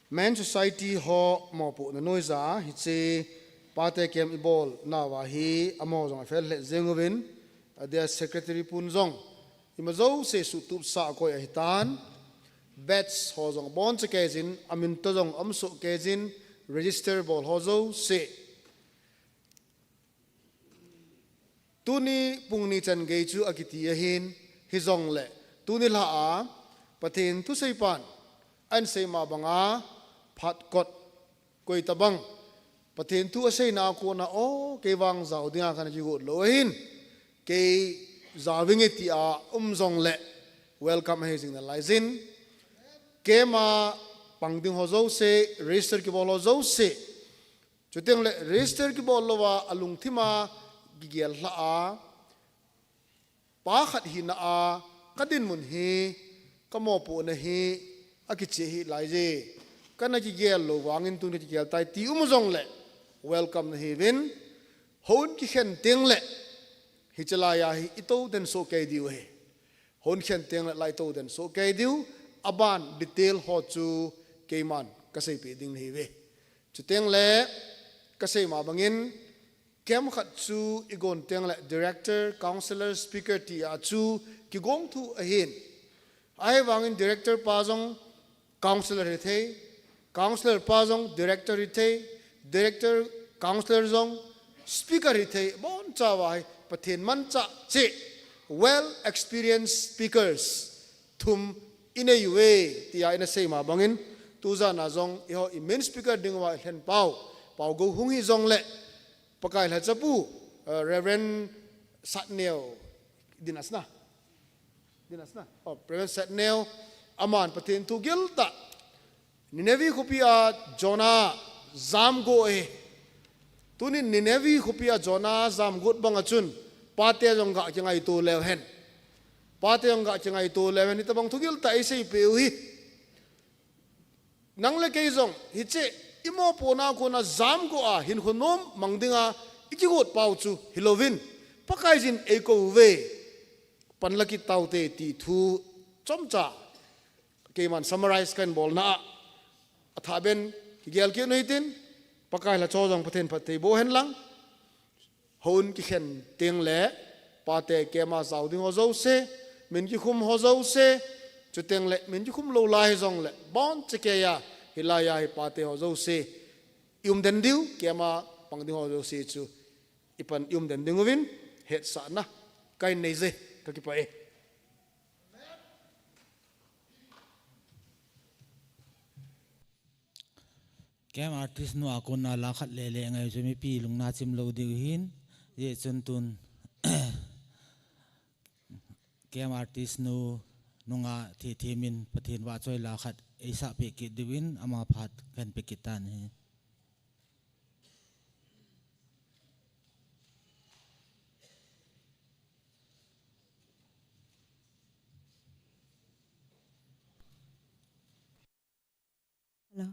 Men Society ho mopohna noiya, hiche pate camp i bolna uva hi, amaho jong aphel lheh jeng uvin, adia secretary pun jong, ima jouse suhtup sah a koi ahitan, badge ho jong abon cheh kei jin, amin toh jong aum soh kei jin, register bol ho jouse. Tuni pung ni chan gei chu akiti ahin, hijongle, tuni lha a, Pathen thusei pan, ahin sei ma banga, phat kot, koi tabang, Pathen thu aseina a kona, o, kei vang jao dinga kana kigot lou ahin, kei jao vinge tia um jongle, welcome ahi jing nalai jin, keima pang ding ho jouse, register kibol ho jouse, Chuteng le register kibol louva, alungthima kigel lha a, pa khat hina a, ka dinmun hi, ka mopohna hi, akicheh hih lai je. Kana kigel lou vangin tun ka kigel tai ti um jongle, welcome nahiuvin, houin kikhen teng le, hiche laiya hi i tou den soh kei diu ahi. Houin khen teng le lai tou den soh kei diu, aban detail ho chu keiman ka seipeh ding nahiuve. Chuteng le ka sei ma bangin, camp khat chu i gon teng le director, counselor, speaker tia chu kigong thu ahin. Ahivangin director pa jong counselor hithei, counselor pa jong director hithei, director counselor jong speaker hithei, boncha uva hi Pathen manchah cheh, well experienced speakers thum i nei uve, tia ina sei ma bangin, tujan a jong eiho i main speaker ding uva i lhen pau, Pau Go hung hijongle, Pakai lhachapu, eh, Reverend Satneo, Dinasna. Dinasna. Oh, Reverend Satneo, aman Pathen thu giltah. Nineveh khopi a Jonah jamgot e. Tunin Nineveh khopi a Jonah jamgot banga chun, pate jong ga kingaito leu hen. Pate jong ga kingaito leu hen, hitabang thu giltah eiseipeh u hi. Nang le kei jong, hiche imopohna kona jamgo a hinkho nom mang dinga ikigot pau chu hilouvin, Pakaiyin eikouve, panla kit taute ti thu chomcha keiman summarize kahin bolna a, athahbeh in kigel kit u hitin, Pakai lhacha jong Pathen phatthei boh hen lang. Houin kikhen tengle, pate camp a jao ding ho jouse, min kikhum ho jouse, chutengle min kikhum lou lai hijongle, bonchakeiya hilaiya hi pate ho jouse, i-um den diu, camp a pang ding ho jouse chu ipan i-um den ding uvin, hetsahna kahin neije, kakipah e. Camp artist nu a kona la khat lele ngai chu mipi lungna chim lou diu hin, hijeh chun camp artist nu nunga thethim in Pathen vahchoi la khat eisahpeh kit diuvin ama phat kahin pe kit tan ahi. Hello.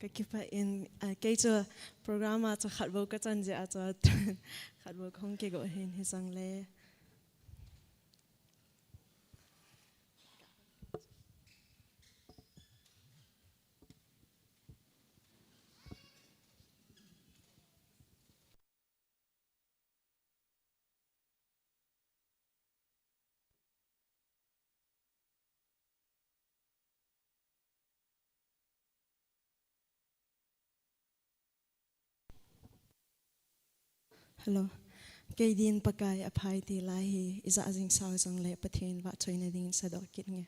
Kakipah in, ah, kei chu program a chu khat bou kachan jeh a chu khat bou kahung kigo hin hijongle. Hello. Kei din Pakai apha e ti la hi, ijat jing sao jongle Pathen vahchoina dingin sadoh kit inge.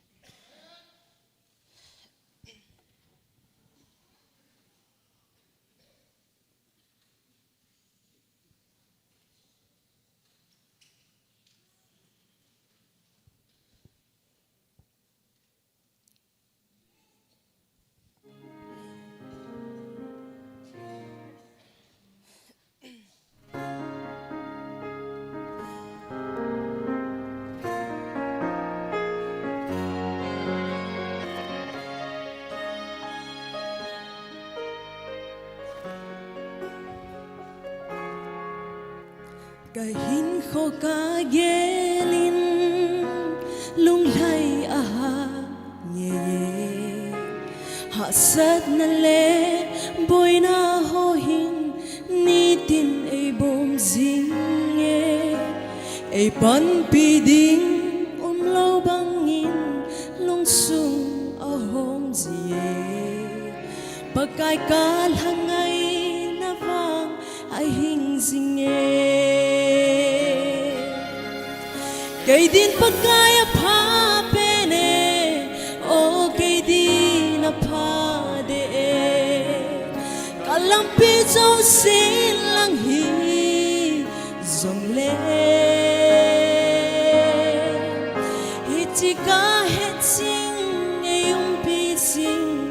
Kahinkho kagel in lunglhai ahah ngei e. Hahsatna le boina ho hin nitin eibom jing e. Eipanpi ding umlou bangin lungsung ahom ji e. Pakai kalha ngaina vang ahing jing e. Kei din Pakai apha pen e, o kei din apha deh e. Kalampi jousen lang hi jongle, hiche kahet jing, eiumpi jing,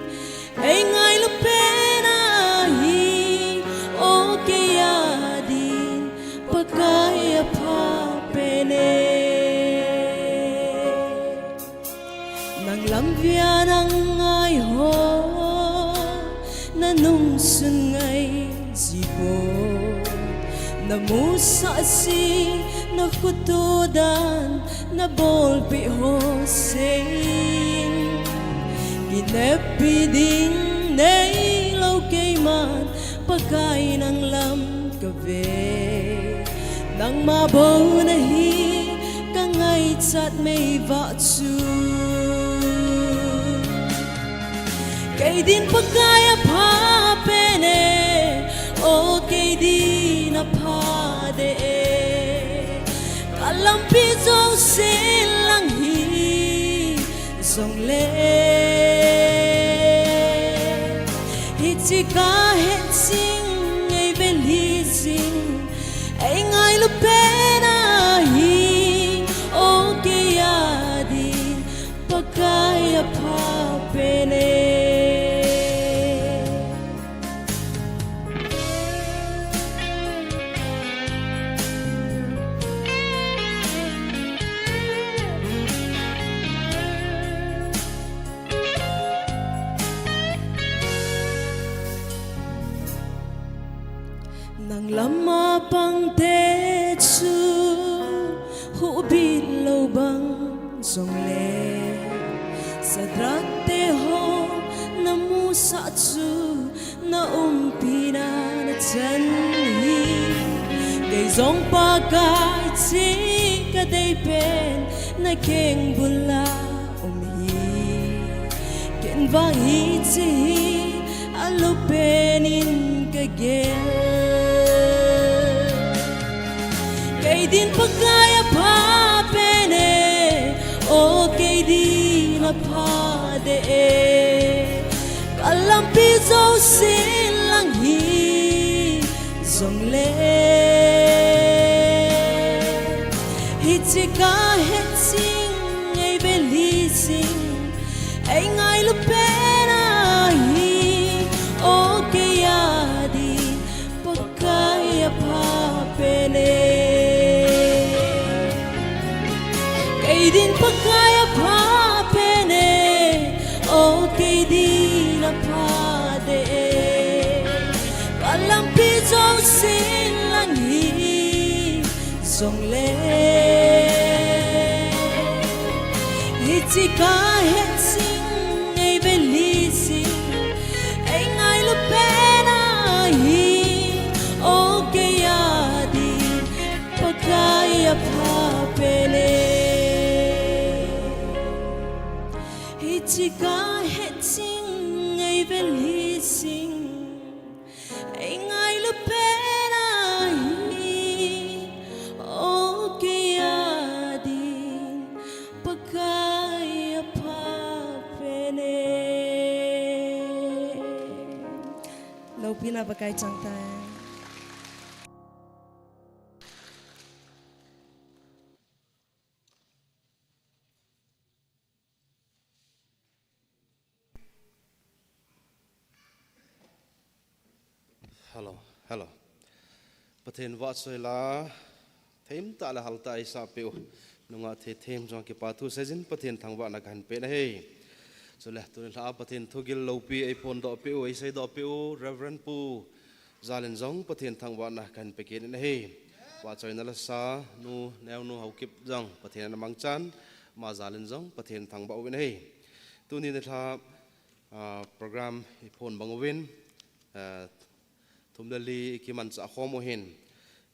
eingailu pen ahi, o kei a din Pakai apha pen e. Nang lamvia nang ngai ho, nanungsun ngai ji poi. Namusah jing, nakhoto dan, nabolpeh ho seiyin. Kineppi ding neilou keiman, Pakai nang lam kave. Nangma bou nahi kangaichat mei vah chu. Kei din Pakai apha pen e, o kei din apha deh e. Kalampi jousen lang hi jongle, hiche kahet jing, eivelhi jing, eingailu pen ahi, o kei a din Pakai apha pen e. Pangte chu hubit lou bang jongle, Sadrak te ho namusah chu na umpi na nachan hi. Kei jong Pakai chi kadei pen nakeng bula um hi. Ken vang hiche hi alupen in kagel. Kei din Pakai apha pen e, o kei din apha de e. Kalampi jousen lang hi jongle, hiche kahet jing, eivel jing, eingailu pen ahi, o kei a din Pakai apha pen e. Kei din Pakai apha pen e, o kei din apha de e. Kalampi jousen lang hi jongle, hiche kahet jing, eivel jing, eingailu pen ahi, o kei a din Pakai apha pen e. Hiche kahet jing, eivel jing, eingailu pen ahi, o kei a din Pakai apha pen e. Loupina Pakai chang tai. Hello, hello. Pathen vahchoi la, themtah le haltah eisah peh u, nungah thei them chunga kipa thu seijin Pathen thangvahna kahin pe nahi. Chule tuni lha a Pathen thugil loupi eiphondoh peh u, eiseidoh peh u Reverend Pu Jalin jong Pathen thangvahna kahin pe kit in ahi. Vahchoina lasa Nu Neonu Haokip jong Pathen ana mangchan, ama Jalin jong Pathen thangvah uvin ahi. Tuni nilhah, ah, program iphon bang uvin, ah, thum le li ikimanchah khom u hin,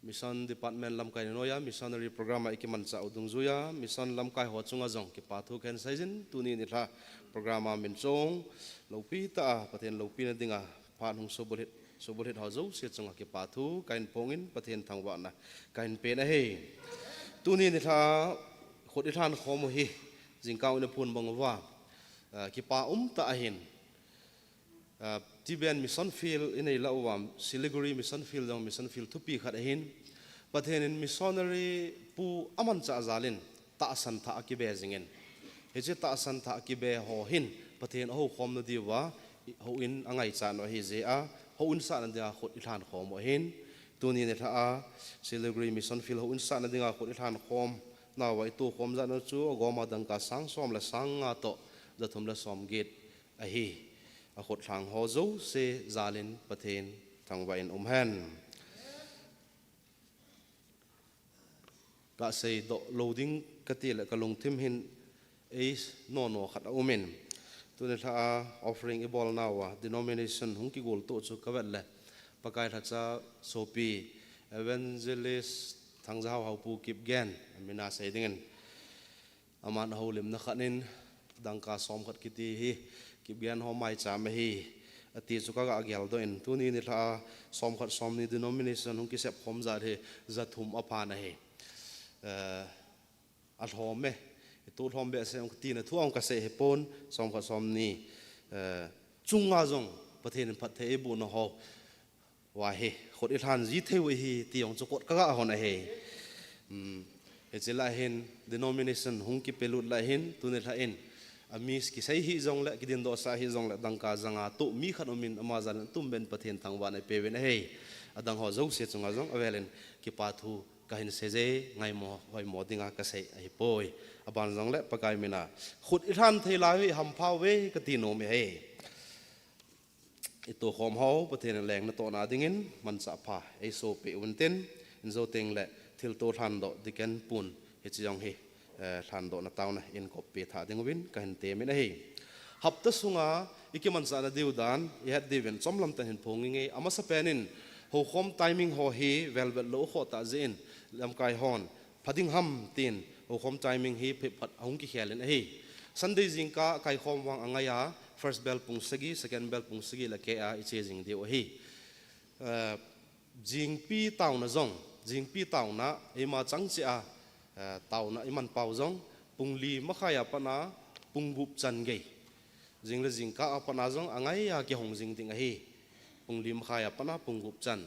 Mission Department lamkai noiya, missionary program a ikimanchah u dungjuiya, mission lamkai ho chunga jong kipa thu kahin seijin, tuni nilhah program a min chong loupi tah a Pathen loupina dinga phat hung subulhit, subulhit ho jouse chunga kipa thu kahin phongin Pathen thangvahna kahin pe nahi. Tuni nilhah khut ilhan khom u hi, jingkah in iphon bang uva, ah, kipa umtah ahin, ah, Tibetan Mission Field inei lah uva, Siliguri Mission Field jong mission field thupi khat ahin, Pathen in missionary pu amanchah jalin tahsan thah akibe jingin, hiche tahsan thah akibe ho hin Pathen ahoukhomna diuva houin angaichat u ahi jeh a, houin sahna dinga khut ilhan khom u ahin, tuni nilhah a Siliguri Mission Field houin sahna dinga khut ilhan khom nauva itoh khom jat u chu agoma dangka sang som le sang nga toh jathum le som get ahi. Akhut lhang ho jouse jalin Pathen thangvah in umhen. Kaseidoh lou ding kati le kalungthim hin einono khat aumin, tuni lha a offering ibol nauva denomination hung kigol toh chu kavet le, Pakai lhacha sopi Evangelist Thangjahao Haopu Kipgen amin a sei dingin, aman ahoulimna khat in dangka som khat kiti hi Kipgen ho maicham ahi, ati chu kaga geldoh in, tuni nilhah a som khat som ni denomination hung kisep khom jat hi jathum aphan ahi. Eh, alhom e, itoh lhom behseh ung tina thu ung kasei hipon, som khat som ni, eh, chunga jong Pathen in phattheina eibohna ho uva hi khut ilhan ji thei u ahi ti jong chu kot kaga hon ahi. Hmm. Hiche lah hin denomination hung kipelut lah hin, tuni lha in ami kisei hih jongle, kidindohsah hih jongle, dangka janga toh mi khat umin ama jalin atumbeh in Pathen thangvahna eipeuvin ahi. Adang ho jouse chunga jong avelin kipa thu kahin seije, ngaimo hoimo dinga kasei ahipoi. Aban jongle Pakai mina khut ilhan thei lai u hi hampha uve kati nom e. Itoh khom ho Pathen in leng natohna dingin manchah pha eisoh peh untin, Jou teng le thilto lhandoh Deacon pun hiche jong hi, eh, lhandohna taona in kop pe tha ding uvin kahin temin ahi. Hapta sunga ikimanchah na diu dan ihet diuvin chomlam tah in hin phong inge. Amasapen in houkhom timing ho hi velvet lou khoh tah jeh in lamkai hon pha ding ham tin houkhom timing hi phat ahung kikhel in ahi. Sunday jingkah kaikhom vang angai a, first bell pung sagi, second bell pung sagi le keh a iche jing diu ahi. Eh, jingpi taona jong, jingpi taona, eima chang cheh a, eh, taona iman pau jong, pung li makhai a pat a, pung gup chan gei. Jing le jingkah a pat a jong, angai a kihong jing ding ahi. Pung li makhai a pat a, pung gup chan.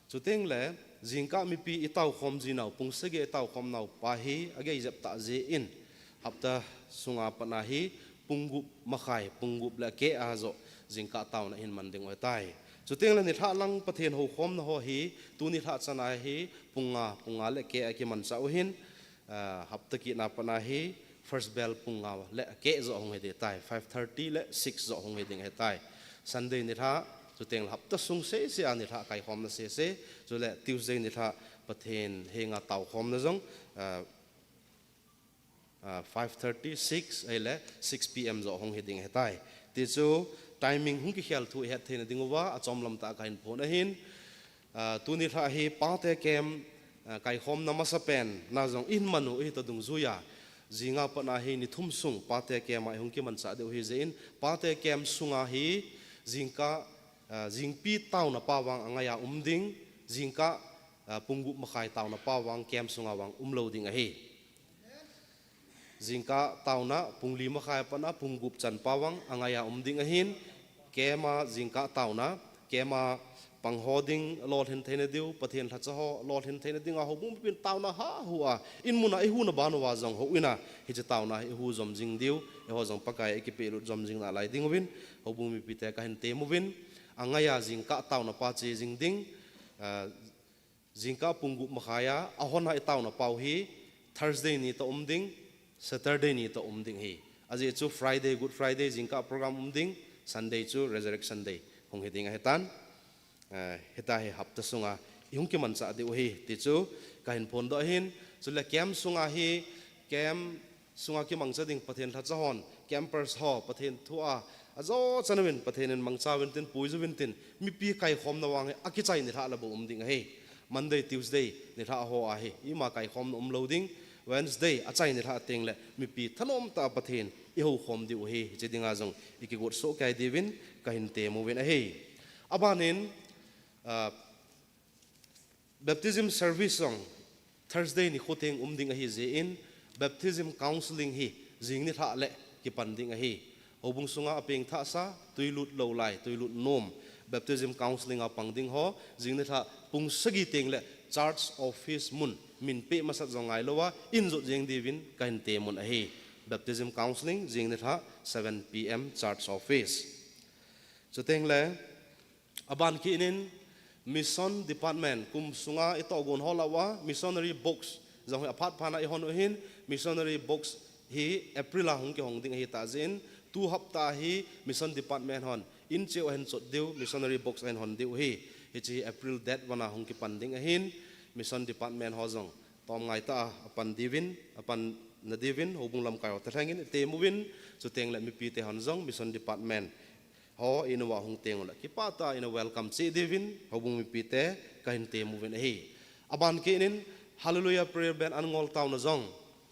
Chuteng le, jingkah mipi itao khom ji nau, pung sagi itao khom nau pa hi, agei jep tah jeh in, hapta sunga pat a hi, pung gup makhai, pung gup le keh a joh, jingkah taona hin man ding u ahitai. Chuteng le nilhah lang Pathen houkhomna ho hi, tu nilhah chan a hi, pung nga, pung nga le keh a kimanchah u hin, ah, hapta kit na pat a hi, first bell pung nga le keh joh hung hi ding tai, five thirty le six joh hung hi ding ahitai. Sunday nilhah, chuteng le hapta sung sese a nilhah kaikhomna sese, chule Tuesday nilhah Pathen henga taokhomna jong, ah, ah, five thirty, six, ahile six P M joh hung hi ding ahitai. Ti chu timing hung kikhel thu ihet theina ding uva, achomlam tah a kahin phong ahin. Ah, tu nilhah hi pate camp, ah, kaikhomna masapen na jong ihin man u ihi toh dungjuiya. Jinga pat a hi ni thum sung pate camp a ihung kimanchah diu ahi jeh in, pate camp sunga hi jingkah, ah, jingpi taona pa vang angai a um ding, jingkah, ah, pung gup makhai taona pa vang camp sunga vang um lou ding ahi. Jingkah taona, pung li makhai a pat a, pung gup chan pa vang angai a um ding ahin, camp a jingkah taona, camp a pang ho ding lolhin theina diu, Pathen lhacha ho lolhin theina dinga, houbung mipin taona hahsa a, in mun a ihu na ban uva jong houin a, hiche taona hi ihu jom jing diu, eiho jong Pakai a ikipehlut jom jing nalai ding uvin, houbung mipite kahin tem uvin, angai a jingkah taona pa che jing ding, ah, jingkah pung gup makhai a, ahon a itaona pau hi, Thursday ni toh um ding, Saturday ni toh um ding ahi. Ajeh chu Friday, Good Friday, jingkah program um ding, Sunday chu Resurrection Day, hung hi ding ahitan. Eh, hitia hi hapta sunga, ihung kimanchah diu ahi, ti chu kahin phondoh ahin, chule camp sunga hi, camp sunga kimangcha ding Pathen lhacha hon, campers ho, Pathen thu a, ajo chan uvin Pathen in mangcha uvin tin, puiju vin tin, mipi kaikhomna vang hi, akichai nilhah le bou um ding ahi. Monday, Tuesday, nilhah ho ahi, ima kaikhomna um lou ding, Wednesday, achai nilhah teng le, mipi thanom tah a Pathen, ihoukhom diu ahi, hiche dinga jong, ikigot soh kei diuvin, kahin tem uvin ahi. Aban in, ah, Baptism service jong Thursday nikho teng um ding ahi jeh in, baptism counseling hi jing nilhah le kipan ding ahi. Houbung sunga apeng thahsa, tuilut lou lai, tuilut nom, baptism counseling a pang ding ho, jing nilhah pung sagi teng le church office mun, min peh masat jong ngailou a, in jot jeng diuvin kahin tem un ahi. Baptism counseling, jing nilhah seven P M church office. Chuteng le, aban kit in, Mission Department, kum sunga itohgon ho lah uva, Missionary Box, jong hi aphat phat a ihon u ahin, Missionary Box hi April a hung kihong ding ahitah jeh in, tu hapta hi Mission Department hon, in cheh u ahin chot diu, Missionary Box ahin hon diu ahi, hiche hi April date one a hung kipan ding ahin, Mission Department ho jong, tom ngai tah a, apan diuvin, apan na diuvin, houbung lamkai ho te lhengin, item uvin, chuteng le mipite hon jong, Mission Department, ho, in uva hung teng ule. Kipah tah in welcome cheh diuvin, houbung mipite, kahin tem uvin ahi. Aban kit in, Hallelujah Prayer Band an ngol taona jong,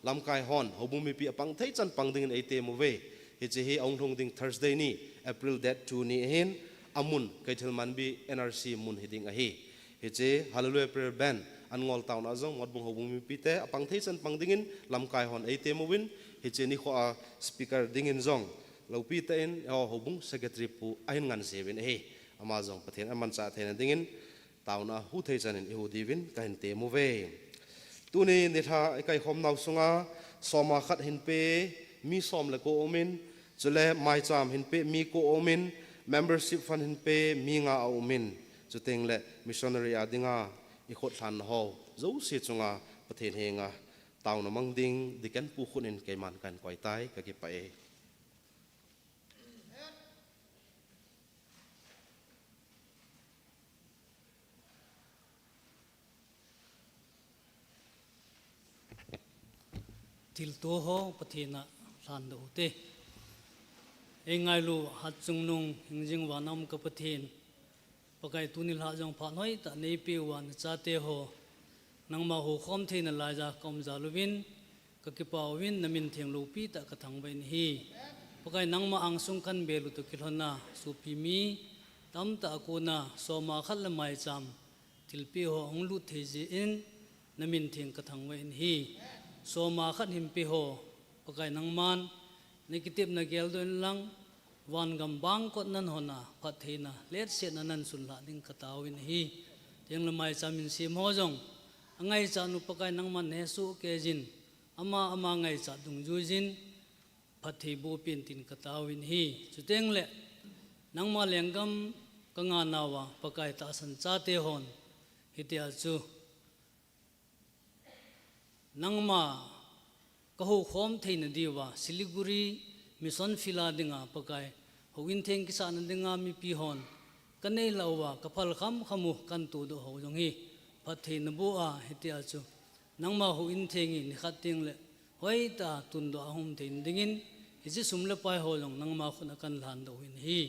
lamkai hon, houbung mipi apang thei chan pang dingin eitem uve. Hiche hi ahung lhung ding Thursday ni, April date two ni ahin, amun, Keithelmanbi N R C mun hi ding ahi. Hiche Hallelujah Prayer Band an ngol taona jong, Motbung houbung mipite, apang thei chan pang dingin, lamkai hon eitem uvin, hiche nikho a speaker dingin jong, loupi tah in, eiho houbung secretary pu ahin nganse uvin ahi. Ama jong Pathen amanchah theina dingin, taona hu thei chan in ihu diuvin, kahin tem uve. Tuni nilhah ikaikhom nau sunga, soma khat hin pe, mi som le ko umin, chule maicham hin pe, mi ko umin, membership fund hin pe, mi nga aumin, chuteng le missionary a dinga, ikhut lhan ho, jouse chunga, Pathen henga, taona mang ding, Deacon pu khut in keiman kahin koi tai, kakipah e. Thilto ho Pathen a lhandoh ute. Ei ngailu hatchungnung hingjing vana um ka Pathen, Pakai tuni lha jong phat hoitah neipeh uva nachate ho nangma houkhom theina laija ka um jal uvin, ka kipah uvin, na min theng lopi tah ka thangvah in ahi. Pakai nangma angsung kan bel u toh kilhon a, sopi mi tamtah a kona soma khat le maicham thilpeh ho ahung lut thei jeh in, na min theng ka thangvah in ahi. Soma khat hinpeh ho, Pakai nangman na kitepna geldoh in lang, vangam bangkot nan hon a phattheina letsetna nan sunlhah ding ka taovin ahi. Chuteng le maicham in sem ho jong, angaichat u Pakai nangman na hesoh kei jin, ama ama ngaichat dungjuijin, phatthei boh peh in tin ka taovin ahi. Chuteng le nangma lenggam ka ngah nauva Pakai tahsan chate hon, hitia chu nangma ka houkhom theina diuva Siliguri Mission Field a dinga Pakai houin theng kisahna dinga mipi hon ka neilhah uva ka phal khamkham u kan tohdoh ho jong hi phatthei naboh a, hitia chu nangma houin theng hi nikhat teng le hoitah a tundoh a hung um theina dingin, hiche sum le pai ho jong nangma khut a kan lhandoh u ahi.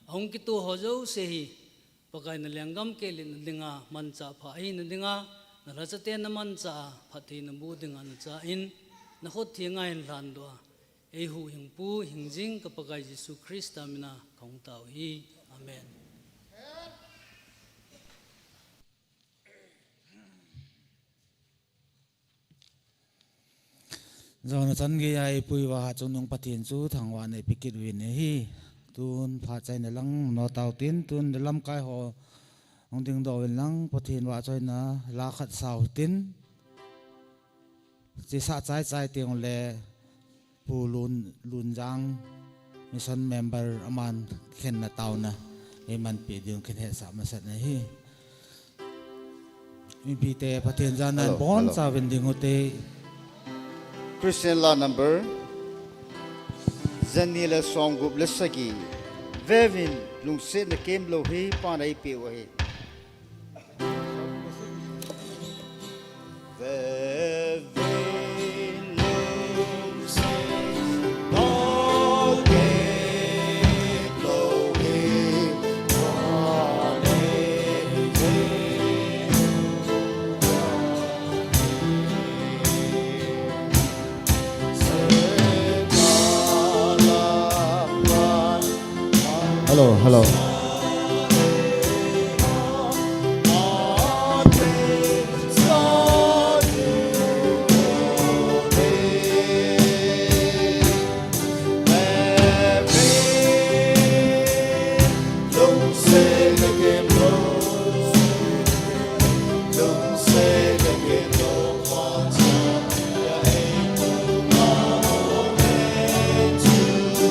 Ahung kitoh ho jouse hi Pakai na lenggam kehletna dinga manchah pha ahina dinga, na lhachaten na manchah a phatthei naboh dinga nacha in, na khut thenga hin lhandoh a, ei huhhingpu hingjing ka Pakai Jesu Christa mina kahung tao u ahi. Amen. Jona chan geiya eipui uva hatchungnung Pathen chu thangvahna eipeh kit uvin ahi. Tun phat chaina lang notau tin, tun lamkai ho hung dingdoh uvin lang, Pathen vahchoina la khat sau hitin. Chesa chaichai teng ule Pu Lun, Lunjang Mission member aman khenna taona eimanpeh ding khen hetsah masat ahi. Mipite Pathen jana bonchauvin ding ute. Christian la number jani le somgup le sagi. Veuvin, lungsetna kemlou hi Pan eipeh u ahi. Hello, hello.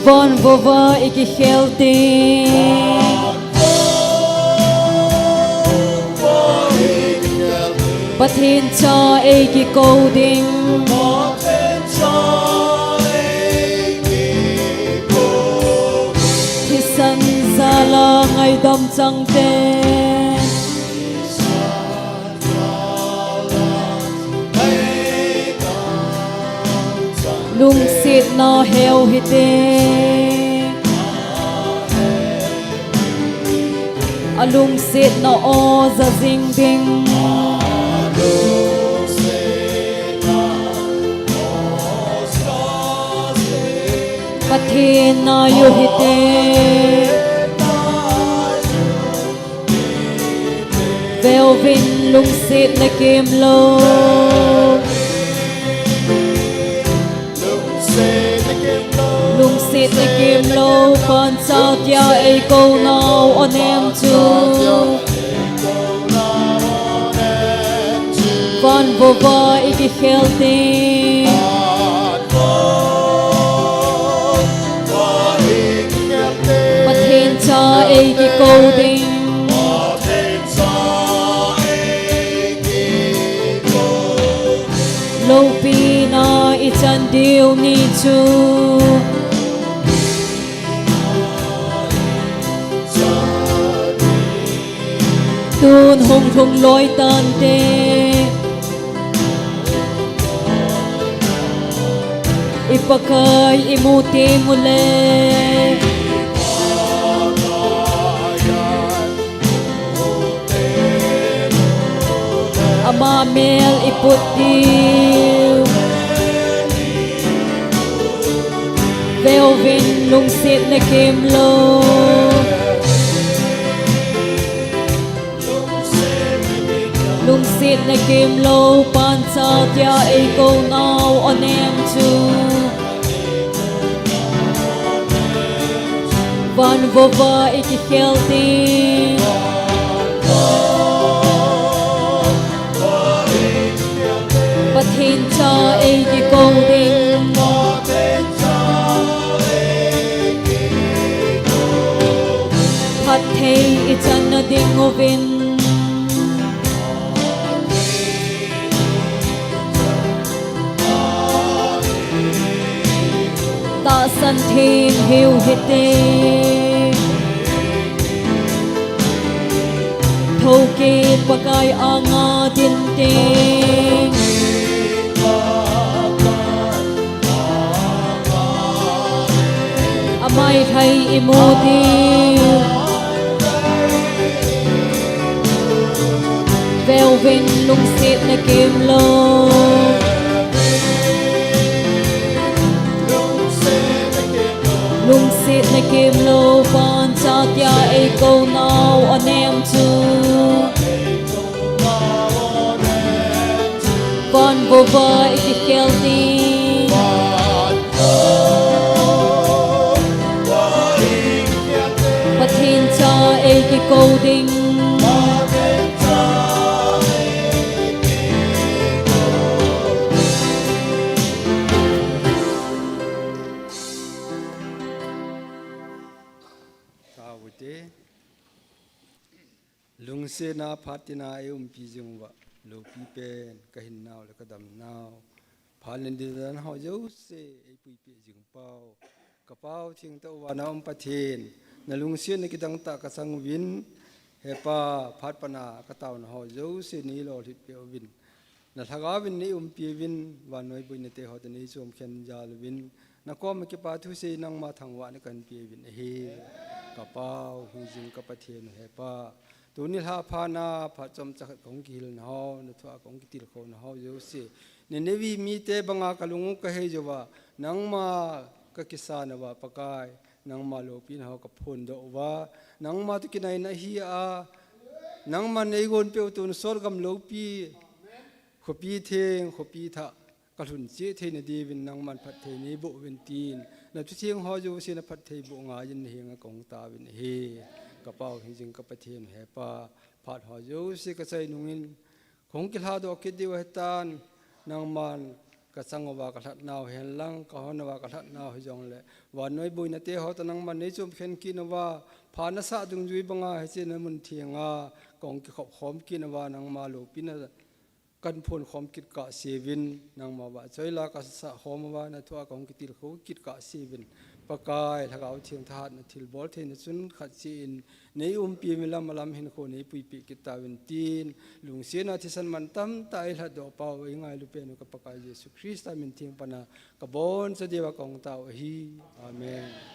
Van vova i kikhel ding, Pathen cha ei kikou ding. Thisan jal a ngaidam chang ten, lungsetna heu hite. A lungsetna aw ja jing ding. Pathen nai u hite. Veuvin, lungsetna kemlou. Lungsetna kemlou, Pan cha tia ei kou nau aw nem chu. Van vova i kikhel ding, Pathen cha ei kikou ding. Loupina i chan diu ni chu. Tun hung lhung loi tante. Pakai imu teng uleh, ama mel iput diu. Veuvin, lungsetna kimlou, lungsetna kimlou, Pancha tia eikou nau anem chu. Van vova ikikhel ding, Pathen cha eikikou ding. Phatthei ichan nading uvin, tahsan theng hiu hite. Thokit Pakai anga din teng, amai thai imu diu. Veuvin, lungsetna kimlou, lungsetna kimlou, Pancha tia eikou nau anem chu. Van vova ikikhel ding, Pathen cha eikikou ding. Taute. Lungsetna phat tina eiumpi jing uva, loupi pen, kahinnau le kadamnau, phat le dindan ho jouse eipuipeh jing pau, ka Pau thengtah uva na um Pathen, na lungsetna kidang tah kachang uvin, He Pa, phat pana kataona ho jouse neilolhit peh uvin. Na lhagaovin neiumpi uvin, vannoi boina te ho toh neichomkhen jal uvin, na koma kipa thusei nangma thangvahna kahin pe uvin ahi. Ka Pau hingjing ka Pathen u He Pa, tuni lha phat na phat chomcha khat kahung kihilna ho, na thua kahung kitilkhouna ho jouse, Nineveh mite banga kalung u kahei jouva, nangma kakisan uva Pakai, nangma loupina ho kaphondoh uva, nangma toh kinaina ahi a, nangman neigon peh u tonsot gam loupi, khopi theng, khopi thah, kalhun cheh theina diuvin nangman phatthei neiboh uvin tin, na thutheng ho jouse na phatthei boh ngaiyin na henga kahung tauvin ahi. Ka Pau hingjing ka Pathen u He Pa, phat ho jouse kachai nungin, kahung kilhadoh kit diu ahitan, nangman kachang uva kalhatnau henlang, kahon uva kalhatnau hijongle, vannoi boina te ho toh nangman neichomkhen kit uva, pha nasah dungjui banga hiche na mun thenga kahung kikhop khom kit uva, nangma loupina kahin phon khom kit kahseuvin, nangma vahchoila kasah khom uva, na thua kahung kitilkhou kit kahseuvin, Pakai, Lhagao Theng thahatna thilbol theina chun khat cheh in neiumpi uvin, lam alam hinkho neipuipeh kit tauvin tin, lungsetna thisan mantam tah a eilhatdoh pau, eingailu pen u ka Pakai Jesu Christa min theng pana kaboncha diuva kahung tao ahi. Amen.